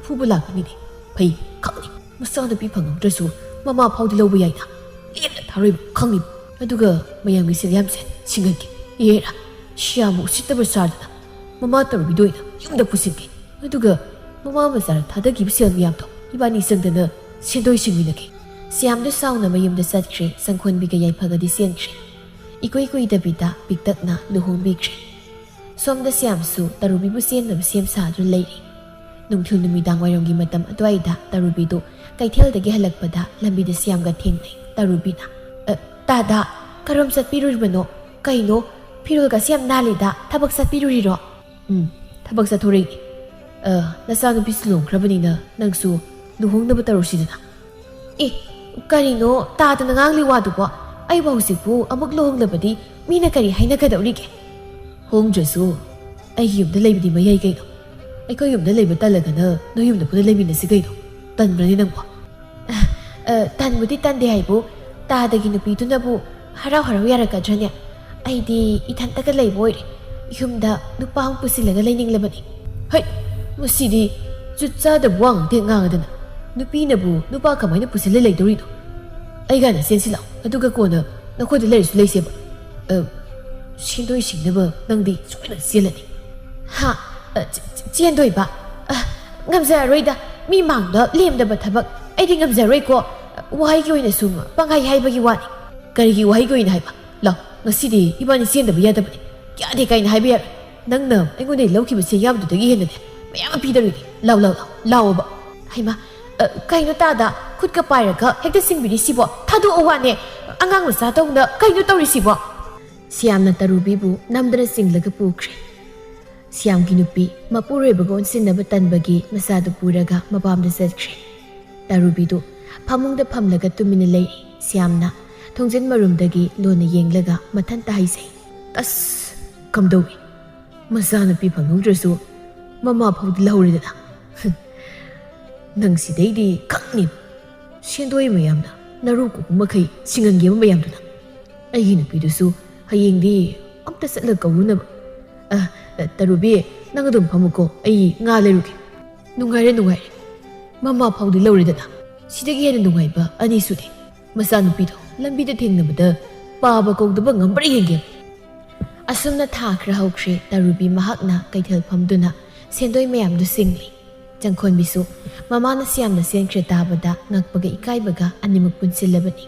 ꯐꯨꯕ ꯂꯥꯛꯀꯅꯤꯅꯦ꯫ ꯐꯩ ꯈꯪꯅꯤ꯫ ꯃꯆꯥꯅꯨꯄꯤ ꯐꯪꯍꯧꯗ꯭ꯔꯁꯨ ꯃꯃꯥ ꯐꯥꯎꯗꯤ ꯂꯧꯕ ꯌꯥꯏꯅ꯫ ꯂꯦꯝꯅ ꯊꯥꯔꯣꯏꯕ ꯈꯪꯅꯤ꯫ ꯑꯗꯨꯒ ꯃꯌꯥꯝꯒꯤ ꯁꯦꯜ ꯌꯥꯝꯁꯦ ꯁꯤꯡꯍꯟꯒꯦ꯫ ꯏꯍꯦꯔꯥ, ꯁꯤꯌꯥꯝꯕꯨ ꯎꯁꯤꯠꯇꯕ ꯁꯥꯗꯅ ꯃꯃꯥ ꯇꯧꯔꯝꯃꯤꯗꯣ ꯑꯣꯏꯅ ꯌꯨꯝꯗ ꯄꯨꯁꯤꯟꯒꯦ꯫ ꯑꯗꯨꯒ ꯃꯃꯥ ꯃꯆꯥꯗ ꯊꯥꯗꯈꯤꯕ ꯁꯦꯜ ꯃꯌꯥꯝꯗꯣ ꯏꯕꯥꯅꯤ ꯆꯪꯗꯅ ꯁꯦꯟꯗꯣꯏ ꯁꯤꯡꯃꯤꯟꯅꯒꯦ꯫" ꯁꯤꯌꯥꯝꯗꯨ ꯁꯥꯎꯅ ꯃꯌꯨꯝꯗ ꯆꯠꯈ꯭ꯔꯦ꯫ ꯁꯪꯈꯣꯟꯕꯤꯒ ꯌꯥꯏꯐꯒꯗꯤ ꯆꯦꯟꯈ꯭ꯔꯦ꯫ ꯏꯀꯨꯏ ꯀꯨꯏꯗꯕꯤꯗ ꯄꯤꯛꯇꯛꯅ ꯂꯨꯍꯣꯡꯕꯤꯈ꯭ꯔꯦ꯫ ꯁꯣꯝꯗ ꯁꯤꯌꯥꯝꯁꯨ ꯇꯔꯨꯕꯤꯕꯨ ꯆꯦꯟꯅꯕ ꯁꯦꯝ ꯁꯥꯗꯨꯅ ꯂꯩꯔꯤ꯫ ꯅꯨꯡꯊꯤꯜ ꯅꯨꯃꯤꯗꯥꯡ ꯋꯥꯏꯔꯝꯒꯤ ꯃꯇꯝ ꯑꯗꯨꯋꯥꯏꯗ ꯇꯔꯨꯕꯤꯗꯨ ꯀꯩꯊꯦꯜꯗꯒꯤ ꯍꯜꯂꯛꯄꯗ ꯂꯝꯕꯤꯗ ꯁꯤꯌꯥꯝꯒ ꯊꯦꯡꯅꯩ꯫ ꯇꯔꯨꯕꯤꯅ, "ꯑ, ꯇꯥꯗ, ꯀꯔꯣꯝ ꯆꯠꯄꯤꯔꯨꯔꯤꯕꯅꯣ? ꯀꯩꯅꯣ, ꯐꯤꯔꯣꯜꯒꯁꯦ ꯌꯥꯝ ꯅꯥꯜꯂꯤꯗ, ꯊꯕꯛ ꯆꯠꯄꯤꯔꯨꯔꯤꯔꯣ?" "ꯎꯝ, ꯊꯕꯛ ꯆꯠꯊꯣꯔꯛꯏꯅꯦ꯫ ꯑ, ꯅꯆꯥꯅꯨꯄꯤꯁꯨ ꯂꯨꯍꯣꯡꯈ꯭ꯔꯕꯅꯤꯅ ꯅꯪꯁꯨ ꯂꯨꯍꯣꯡꯅꯕ ꯇꯧꯔꯨꯁꯤꯗꯅ꯫" "ꯑꯦ, ꯀꯔꯤꯅꯣ ꯇꯥꯗꯅ ꯉꯥꯡꯂꯤ ꯋꯥꯗꯨꯕꯣ? ꯑꯩꯕꯨ ꯍꯧꯖꯤꯛꯄꯨ ꯑꯃꯨꯛ ꯂꯨꯍꯣꯡꯂꯕꯗꯤ ꯃꯤꯅ ꯀꯔꯤ ꯍꯥꯏꯅꯒꯗꯧꯔꯤꯒꯦ?" "ꯍꯣꯡꯗ꯭ꯔꯁꯨ ꯑꯩꯒꯤ ꯌꯨꯝꯗ ꯂꯩꯕꯗꯤ ꯃꯌꯥꯏ ꯀꯩꯅꯣ꯫ ꯑꯩꯈꯣꯏ ꯌꯨꯝꯗ ꯂꯩꯕ ꯇꯜꯂꯒꯅ ꯅꯣꯏ ꯌꯨꯝꯗ ꯄꯨꯟꯅ ꯂꯩꯃꯤꯟꯅꯁꯤ ꯀꯩꯅꯣ꯫ ꯇꯟꯕ꯭ꯔꯅꯦ ꯅꯪꯕꯣ?" "ꯑ, ꯑ, ꯇꯟꯕꯨꯗꯤ ꯇꯟꯗꯦ ꯍꯥꯏꯕꯨ, ꯇꯥꯗꯒꯤ ꯅꯨꯄꯤꯗꯨꯅꯕꯨ ꯍꯔꯥꯎ ꯍꯔꯥꯎ ꯌꯥꯔꯛꯀꯗ꯭ꯔꯅꯦ? ꯑꯩꯗꯤ ꯏꯊꯟꯇꯒ ꯂꯩꯕ ꯑꯣꯏꯔꯦ꯫ ꯌꯨꯝꯗ ꯅꯨꯄꯥ ꯑꯃ ꯄꯨꯁꯤꯜꯂꯒ ꯂꯩꯅꯤꯡꯂꯕꯅꯤ꯫" "ꯍꯩ, ꯃꯁꯤꯗꯤ ꯖꯨꯠ ꯆꯥꯗꯕ ꯋꯥ ꯉꯥꯛꯇ ꯉꯥꯡꯉꯗꯅ꯫ ꯅꯨꯄꯤꯅꯕꯨ ꯅꯨꯄꯥ ꯀꯃꯥꯏꯅ ꯄꯨꯁꯤꯜꯂ ꯂꯩꯗꯧꯔꯤꯅꯣ? ꯑꯩꯒ ꯍꯥꯟꯅ ꯆꯦꯟꯁꯤ ꯂꯥꯛꯑꯣ, ꯑꯗꯨꯒ ꯀꯣꯟꯅ ꯅꯈꯣꯏꯗ ꯂꯩꯔꯁꯨ ꯂꯩꯁꯦꯕ꯫ ꯑ, ꯁꯦꯟꯗꯣꯏ ꯁꯤꯡꯅꯕ ꯅꯪꯗꯤ ꯁꯣꯏꯗꯅ ꯆꯦꯜꯂꯅꯤ꯫ ꯍꯥ? ꯑ, ꯆ-, ꯆ-, ꯆꯦꯟꯗꯣꯏꯕ? ꯑ, ꯉꯝꯖꯔꯔꯣꯏꯗ꯫ ꯃꯤ ꯃꯥꯡꯗ ꯂꯦꯝꯗꯕ ꯊꯕꯛ ꯑꯩꯗꯤ ꯉꯝꯖꯔꯣꯏꯀꯣ꯫ ꯋꯥꯍꯩꯒꯤ ꯑꯣꯏꯅ ꯁꯨꯝ ꯄꯪꯍꯥꯏ ꯍꯥꯏꯕꯒꯤ ꯋꯥꯅꯤ꯫ ꯀꯔꯤꯒꯤ ꯋꯥꯍꯩꯒꯤ ꯑꯣꯏꯅ ꯍꯥꯏꯕ? ꯂꯥꯎ, ꯉꯁꯤꯗꯤ ꯏꯕꯥꯅꯤ ꯆꯦꯟꯗꯕ ꯌꯥꯗꯕꯅꯤ꯫ ꯌꯥꯗꯦ ꯀꯥꯏꯅ ꯍꯥꯏꯕ ꯌꯥꯔꯣꯏ꯫ ꯅꯪꯅ ꯑꯩꯉꯣꯟꯗꯒꯤ ꯂꯧꯈꯤꯕ ꯁꯦꯟꯌꯥꯝꯗꯨꯗꯒꯤ ꯍꯦꯟꯅꯅꯦ, ꯃꯌꯥꯝ ꯑꯃ ꯄꯤꯗꯧꯔꯤꯅꯤ꯫ ꯂꯥꯎ, ꯂꯥꯎ, ꯂꯥꯎ, ꯂꯥꯎꯑꯣꯕ꯫ ꯍꯩꯃꯥ, ꯑ, ꯀꯩꯅꯣ ꯇꯥꯗ? ꯈꯨꯠꯀ ꯄꯥꯏꯔꯒ ꯍꯦꯛꯇ ꯁꯤꯡꯕꯤꯔꯤꯁꯤꯕꯣ? ꯊꯥꯗꯣꯛꯑꯣ ꯋꯥꯅꯦ꯫ ꯑꯉꯥꯡ ꯃꯆꯥ ꯇꯧꯅ ꯀꯩꯅꯣ ꯇꯧꯔꯤꯁꯤꯕꯣ? ꯁꯤꯌꯥꯝꯅ ꯇꯔꯨꯕꯤꯕꯨ ꯅꯝꯗꯅ ꯆꯤꯡꯂꯒ ꯄꯨꯈ꯭ꯔꯦ꯫ ꯁꯤꯌꯥꯝꯒꯤ ꯅꯨꯄꯤ ꯃꯄꯨꯔꯣꯏꯕꯒ ꯑꯣꯟꯁꯤꯟꯅꯕ ꯇꯟꯕꯒꯤ ꯃꯆꯥꯗꯨ ꯄꯨꯔꯒ ꯃꯄꯥꯝꯗ ꯆꯠꯈ꯭ꯔꯦ꯫ ꯇꯔꯨꯕꯤꯗꯨ ꯐꯃꯨꯡꯗ ꯐꯝꯂꯒ ꯇꯨꯃꯤꯟꯅ ꯂꯩꯔꯤ꯫ ꯁꯤꯌꯥꯝꯅ ꯊꯣꯡꯖꯤꯟ ꯃꯔꯨꯝꯗꯒꯤ ꯂꯣꯟꯅ ꯌꯦꯡꯂꯒ ꯃꯊꯟꯇ ꯍꯥꯏꯖꯩ, "ꯑꯁ, ꯀꯝꯗꯧꯏ? ꯃꯆꯥꯅꯨꯄꯤ ꯐꯪꯍꯧꯗ꯭ꯔꯁꯨ ꯃꯃꯥ ꯐꯥꯎꯗꯤ ꯂꯧꯔꯦꯗꯅ꯫ ꯅꯪ ꯁꯤꯗꯩꯗꯤ ꯈꯪꯅꯤ꯫ ꯁꯦꯟꯗꯣꯏ ꯃꯌꯥꯝꯅ ꯅꯔꯨ ꯀꯣꯛꯄ ꯃꯈꯩ ꯁꯤꯡꯍꯟꯒꯦꯕ ꯃꯌꯥꯝꯗꯨꯅ꯫ ꯑꯩꯒꯤ ꯅꯨꯄꯤꯗꯨꯁꯨ ꯍꯌꯦꯡꯗꯤ ꯑꯝꯇ ꯆꯠꯂ ꯀꯧꯔꯨꯅꯕ꯫ ꯑ, ꯑ, ꯇꯔꯨꯕꯤ, ꯅꯪ ꯑꯗꯨꯝ ꯐꯝꯃꯨꯀꯣ, ꯑꯩ ꯉꯥ ꯂꯩꯔꯨꯒꯦ꯫ ꯅꯨꯡꯉꯥꯏꯔꯦ, ꯅꯨꯡꯉꯥꯏꯔꯦ꯫ ꯃꯃꯥ ꯐꯥꯎꯗꯤ ꯂꯧꯔꯦꯗꯅ꯫ ꯁꯤꯗꯒꯤ ꯍꯦꯟꯅ ꯅꯨꯡꯉꯥꯏꯕ ꯑꯅꯤ ꯁꯨꯗꯦ꯫ ꯃꯆꯥꯅꯨꯄꯤꯗꯣ ꯂꯝꯕꯤꯗ ꯊꯦꯡꯅꯕꯗ ꯄꯥꯕ ꯀꯧꯗꯕ ꯉꯝꯕ꯭ꯔꯥ ꯌꯦꯡꯒꯦ꯫" ꯑꯁꯨꯝꯅ ꯊꯥ ꯈꯔ ꯍꯧꯈ꯭ꯔꯦ꯫ ꯇꯔꯨꯕꯤ ꯃꯍꯥꯛꯅ ꯀꯩꯊꯦꯜ ꯐꯝꯗꯨꯅ ꯁꯦꯟꯗꯣꯏ ꯃꯌꯥꯝꯗꯨ ꯁꯤꯡꯂꯤ꯫ ꯆꯪꯈꯣꯟꯕꯤꯁꯨ ꯃꯃꯥꯅ ꯁꯤꯌꯥꯝꯅ ꯆꯦꯟꯈ꯭ꯔꯦ ꯇꯥꯕꯗ ꯉꯛꯄꯒ ꯏꯀꯥꯏꯕꯒ ꯑꯅꯤꯃꯛ ꯄꯨꯟꯁꯤꯜꯂꯕꯅꯤ꯫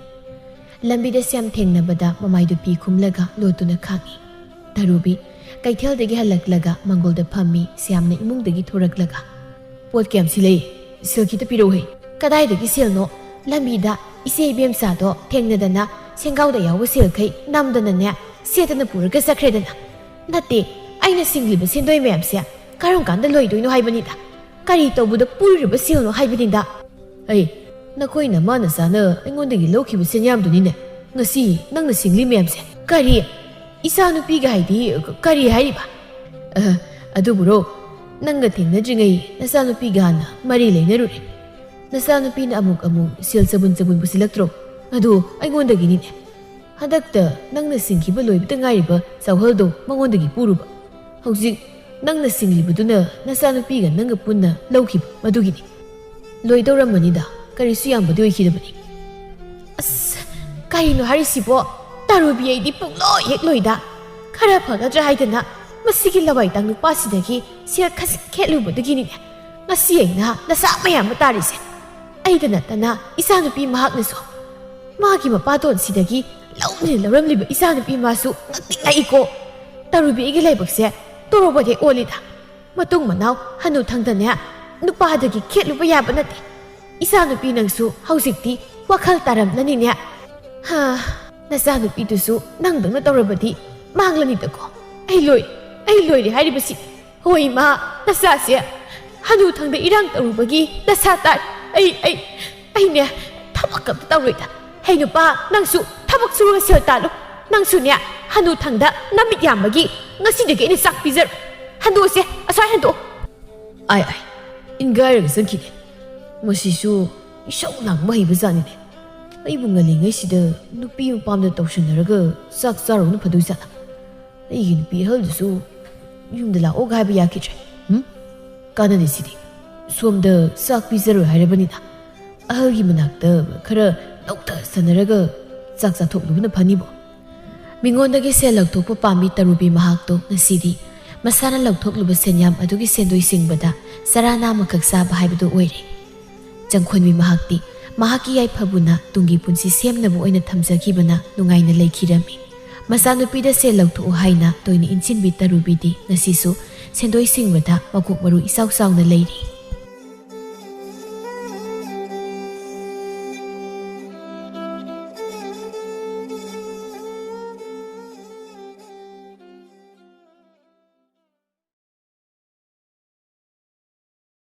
ꯂꯝꯕꯤꯗ ꯁꯤꯌꯥꯝ ꯊꯦꯡꯅꯕꯗ ꯃꯃꯥꯏꯗꯨ ꯄꯤ ꯈꯨꯝꯂꯒ ꯂꯣꯠꯇꯨꯅ ꯈꯥꯡꯏ꯫ ꯇꯔꯨꯕꯤ ꯀꯩꯊꯦꯜꯗꯒꯤ ꯍꯜꯂꯛꯂꯒ ꯃꯪꯒꯣꯜꯗ ꯐꯝꯃꯤ꯫ ꯁꯤꯌꯥꯝꯅ ꯏꯃꯨꯡꯗꯒꯤ ꯊꯣꯔꯛꯂꯒ, "ꯄꯣꯠ ꯀꯌꯥꯝ ꯁꯤꯠꯂꯛꯏ? ꯁꯦꯜ ꯈꯤꯇ ꯄꯤꯔꯛꯎꯍꯦ꯫" "ꯀꯗꯥꯏꯗꯒꯤ ꯁꯦꯜꯅꯣ? ꯂꯝꯕꯤꯗ ꯏꯆꯦ ꯏꯕꯦꯝꯆꯥꯗꯣ ꯊꯦꯡꯅꯗꯅ ꯁꯦꯡꯒꯥꯎꯗ ꯌꯥꯎꯕ ꯁꯦꯜꯈꯩ ꯅꯝꯗꯅꯅꯦ, ꯁꯦꯠꯇꯅ ꯄꯨꯔꯒ ꯆꯠꯈ꯭ꯔꯦꯗꯅ꯫ ꯅꯠꯇꯦ, ꯑꯩꯅ ꯁꯤꯡꯂꯤꯕ ꯁꯦꯟꯗꯣꯏ ꯃꯌꯥꯝꯁꯦ ꯀꯔꯝ ꯀꯥꯟꯗ ꯂꯣꯏꯗꯣꯏꯅꯣ ꯍꯥꯏꯕꯅꯤꯗ꯫ ꯀꯔꯤ ꯇꯧꯕꯗ ꯄꯨꯔꯤꯕ ꯁꯦꯜꯅꯣ ꯍꯥꯏꯕꯅꯤꯗ꯫" "ꯑꯩ, ꯅꯈꯣꯏ ꯅꯃꯥ ꯅꯆꯥꯅ ꯑꯩꯉꯣꯟꯗꯒꯤ ꯂꯧꯈꯤꯕ ꯁꯦꯟꯌꯥꯝꯗꯨꯅꯤꯅꯦ ꯉꯁꯤ ꯅꯪꯅ ꯁꯤꯡꯂꯤ ꯃꯌꯥꯝꯁꯦ꯫" "ꯀꯔꯤ? ꯏꯆꯥꯅꯨꯄꯤꯒ ꯍꯥꯏꯗꯤ ꯀꯔꯤ ꯍꯥꯏꯔꯤꯕ?" "ꯑ, ꯑꯗꯨꯕꯨꯔꯣ, ꯅꯪꯒ ꯊꯦꯡꯅꯗ꯭ꯔꯤꯉꯩ ꯅꯆꯥꯅꯨꯄꯤꯒ ꯍꯥꯟꯅ ꯃꯔꯤ ꯂꯩꯅꯔꯨꯔꯦ꯫ ꯅꯆꯥꯅꯨꯄꯤꯅ ꯑꯃꯨꯛ ꯑꯃꯨꯛ ꯁꯦꯜ ꯆꯕꯨꯟ ꯆꯕꯨꯟ ꯄꯨꯁꯤꯜꯂꯛꯇ꯭ꯔꯣ? ꯑꯗꯨ ꯑꯩꯉꯣꯟꯗꯒꯤꯅꯤꯅꯦ꯫ ꯍꯟꯗꯛꯇ ꯅꯪꯅ ꯁꯤꯡꯈꯤꯕ ꯂꯣꯏꯕꯗ ꯉꯥꯏꯔꯤꯕ ꯆꯥꯎꯍꯜꯗꯣ ꯃꯉꯣꯟꯗꯒꯤ ꯄꯨꯔꯨꯕ꯫ ꯍꯧꯖꯤꯛ ꯅꯪꯅ ꯁꯤꯡꯂꯤꯕꯗꯨꯅ ꯅꯆꯥꯅꯨꯄꯤꯒ ꯅꯪꯒ ꯄꯨꯟꯅ ꯂꯧꯈꯤꯕ ꯃꯗꯨꯒꯤꯅꯤ꯫ ꯂꯣꯏꯗꯧꯔꯝꯃꯅꯤꯗ, ꯀꯔꯤꯁꯨ ꯌꯥꯝꯕꯗꯤ ꯑꯣꯏꯈꯤꯗꯕꯅꯤ꯫ ꯑꯁ, ꯀꯔꯤꯅꯣ ꯍꯥꯏꯔꯤꯁꯤꯕꯣ? ꯇꯔꯨꯕꯤ, ꯑꯩꯗꯤ ꯄꯨꯡꯂꯣꯏ ꯍꯦꯛ ꯂꯣꯏꯗ꯫ ꯈꯔ ꯐꯒꯗ꯭ꯔꯥ ꯍꯥꯏꯗꯅ ꯃꯁꯤꯒꯤ ꯂꯋꯥꯏ ꯇꯥꯡ ꯅꯨꯄꯥꯁꯤꯗꯒꯤ ꯁꯦꯜ ꯈꯖꯤꯛ ꯈꯦꯠꯂꯨꯕꯗꯒꯤꯅꯤꯅꯦ ꯉꯁꯤ ꯑꯩꯅ ꯅꯁꯥ ꯃꯌꯥꯝ ꯑꯃ ꯇꯥꯔꯤꯁꯦ꯫ ꯑꯩꯗ ꯅꯠꯇꯅ ꯏꯆꯥꯅꯨꯄꯤ ꯃꯍꯥꯛꯅꯁꯨ꯫ ꯃꯥꯒꯤ ꯃꯄꯥꯇꯣꯟꯁꯤꯗꯒꯤ ꯂꯧꯅ ꯂꯧꯔꯝꯂꯤꯕ ꯏꯆꯥꯅꯨꯄꯤ ꯃꯥꯁꯨ ꯉꯛꯇꯤ ꯉꯛꯏꯀꯣ꯫ ꯇꯔꯨꯕꯤ, ꯑꯩꯒꯤ ꯂꯥꯏꯕꯛꯁꯦ ꯇꯣꯔꯣꯕꯣꯠ ꯍꯦꯛ ꯑꯣꯜꯂꯤꯗ꯫ ꯃꯇꯨꯡ ꯃꯅꯥꯎ ꯍꯅꯨꯊꯪꯗꯅꯦ ꯅꯨꯄꯥꯗꯒꯤ ꯈꯦꯠꯂꯨꯕ ꯌꯥꯕ ꯅꯠꯇꯦ꯫ ꯏꯆꯥꯅꯨꯄꯤ, ꯅꯪꯁꯨ ꯍꯧꯖꯤꯛꯇꯤ ꯋꯥꯈꯜ ꯇꯥꯔꯝꯂꯅꯤꯅꯦ꯫ ꯍꯥ, ꯅꯆꯥꯅꯨꯄꯤꯗꯨꯁꯨ ꯅꯪꯗꯧꯅ ꯇꯧꯔꯕꯗꯤ ꯃꯥꯡꯂꯅꯤꯗꯀꯣ꯫ ꯑꯩ ꯂꯣꯏ, ꯑꯩ ꯂꯣꯏꯔꯦ ꯍꯥꯏꯔꯤꯕꯁꯤ꯫ ꯍꯣꯏ ꯏꯃꯥ, ꯅꯆꯥꯁꯦ ꯍꯅꯨꯊꯪꯗ ꯏꯔꯥꯡ ꯇꯧꯔꯨꯕꯒꯤ ꯗꯁꯥ ꯇꯥꯔꯦ꯫ ꯑꯩ, ꯑꯩ, ꯑꯩꯅꯦ ꯊꯕꯛ ꯑꯝꯇ ꯇꯧꯔꯣꯏꯗ꯫ ꯍꯩ ꯅꯨꯄꯥ, ꯅꯪꯁꯨ ꯊꯕꯛ ꯁꯨꯔꯒ ꯁꯦꯜ ꯇꯥꯜꯂꯨ꯫ ꯅꯪꯁꯨꯅꯦ ꯍꯅꯨꯊꯪꯗ ꯅꯃꯤꯠ ꯌꯥꯝꯕꯒꯤ ꯉꯁꯤꯗꯒꯤ ꯑꯩꯅ ꯆꯥꯛ ꯄꯤꯖꯔꯣꯏ꯫ ꯍꯟꯗꯣꯛꯑꯁꯦ, ꯑꯁ꯭ꯋꯥꯏ ꯍꯟꯗꯣꯛꯑꯣ꯫ ꯑꯥꯏ, ꯑꯥꯏ, ꯏꯟꯒꯥꯏꯔꯒ ꯆꯠꯈꯤꯅꯦ꯫ ꯃꯁꯤꯁꯨ ꯏꯁꯧ ꯂꯥꯡꯕ ꯍꯩꯕ ꯖꯥꯠꯅꯤꯅꯦ꯫ ꯑꯩꯕꯨ ꯉꯜꯂꯤꯉꯩꯁꯤꯗ ꯅꯨꯄꯤ ꯃꯄꯥꯝꯗ ꯇꯧꯁꯟꯅꯔꯒ ꯆꯥꯛ ꯆꯥꯔꯨꯕꯅ ꯐꯗꯣꯏ ꯖꯥꯠꯂ? ꯑꯩꯒꯤ ꯅꯨꯄꯤ ꯑꯍꯜꯗꯨꯁꯨ ꯌꯨꯝꯗ ꯂꯥꯛꯑꯣꯒ ꯍꯥꯏꯕ ꯌꯥꯈꯤꯗ꯭ꯔꯦ꯫ ꯍꯨꯝ? ꯀꯥꯟꯅꯗꯦ ꯁꯤꯗꯤ꯫ ꯁꯣꯝꯗ ꯆꯥꯛ ꯄꯤꯖꯔꯣꯏ ꯍꯥꯏꯔꯕꯅꯤꯅ ꯑꯍꯜꯒꯤ ꯃꯅꯥꯛꯇ ꯈꯔ ꯅꯧꯊꯁꯟꯅꯔꯒ ꯆꯥꯛ ꯆꯥꯊꯣꯛꯂꯨꯕꯅ ꯐꯅꯤꯕꯣ꯫ ꯃꯤꯉꯣꯟꯗꯒꯤ ꯁꯦꯜ ꯂꯧꯊꯣꯛꯄ ꯄꯥꯝꯃꯤ ꯇꯔꯨꯕꯤ ꯃꯍꯥꯛꯇꯣ ꯉꯁꯤꯗꯤ ꯃꯁꯥꯅ ꯂꯧꯊꯣꯛꯂꯨꯕ ꯁꯦꯟꯌꯥꯝ ꯑꯗꯨꯒꯤ ꯁꯦꯟꯗꯣꯏ ꯁꯤꯡꯕꯗ ꯆꯔꯥ ꯅꯥꯝꯃꯈꯛ ꯆꯥꯕ ꯍꯥꯏꯕꯗꯨ ꯑꯣꯏꯔꯦ꯫ ꯆꯪꯈꯣꯟꯕꯤ ꯃꯍꯥꯛꯇꯤ ꯃꯍꯥꯛꯀꯤ ꯌꯥꯏꯐꯕꯨꯅ ꯇꯨꯡꯒꯤ ꯄꯨꯟꯁꯤ ꯁꯦꯝꯅꯕ ꯑꯣꯏꯅ ꯊꯝꯖꯈꯤꯕꯅ ꯅꯨꯡꯉꯥꯏꯅ ꯂꯩꯈꯤꯔꯝꯃꯤ꯫ ꯃꯆꯥꯅꯨꯄꯤꯗ ꯁꯦꯜ ꯂꯧꯊꯣꯛꯎ ꯍꯥꯏꯅ ꯇꯣꯏꯅ ꯏꯟꯁꯤꯟꯕꯤ ꯇꯔꯨꯕꯤꯗꯤ ꯉꯁꯤꯁꯨ ꯁꯦꯟꯗꯣꯏ ꯁꯤꯡꯕꯗ ꯃꯀꯣꯛ ꯃꯔꯨ ꯏꯆꯥꯎ ꯆꯥꯎꯅ ꯂꯩꯔꯤ꯫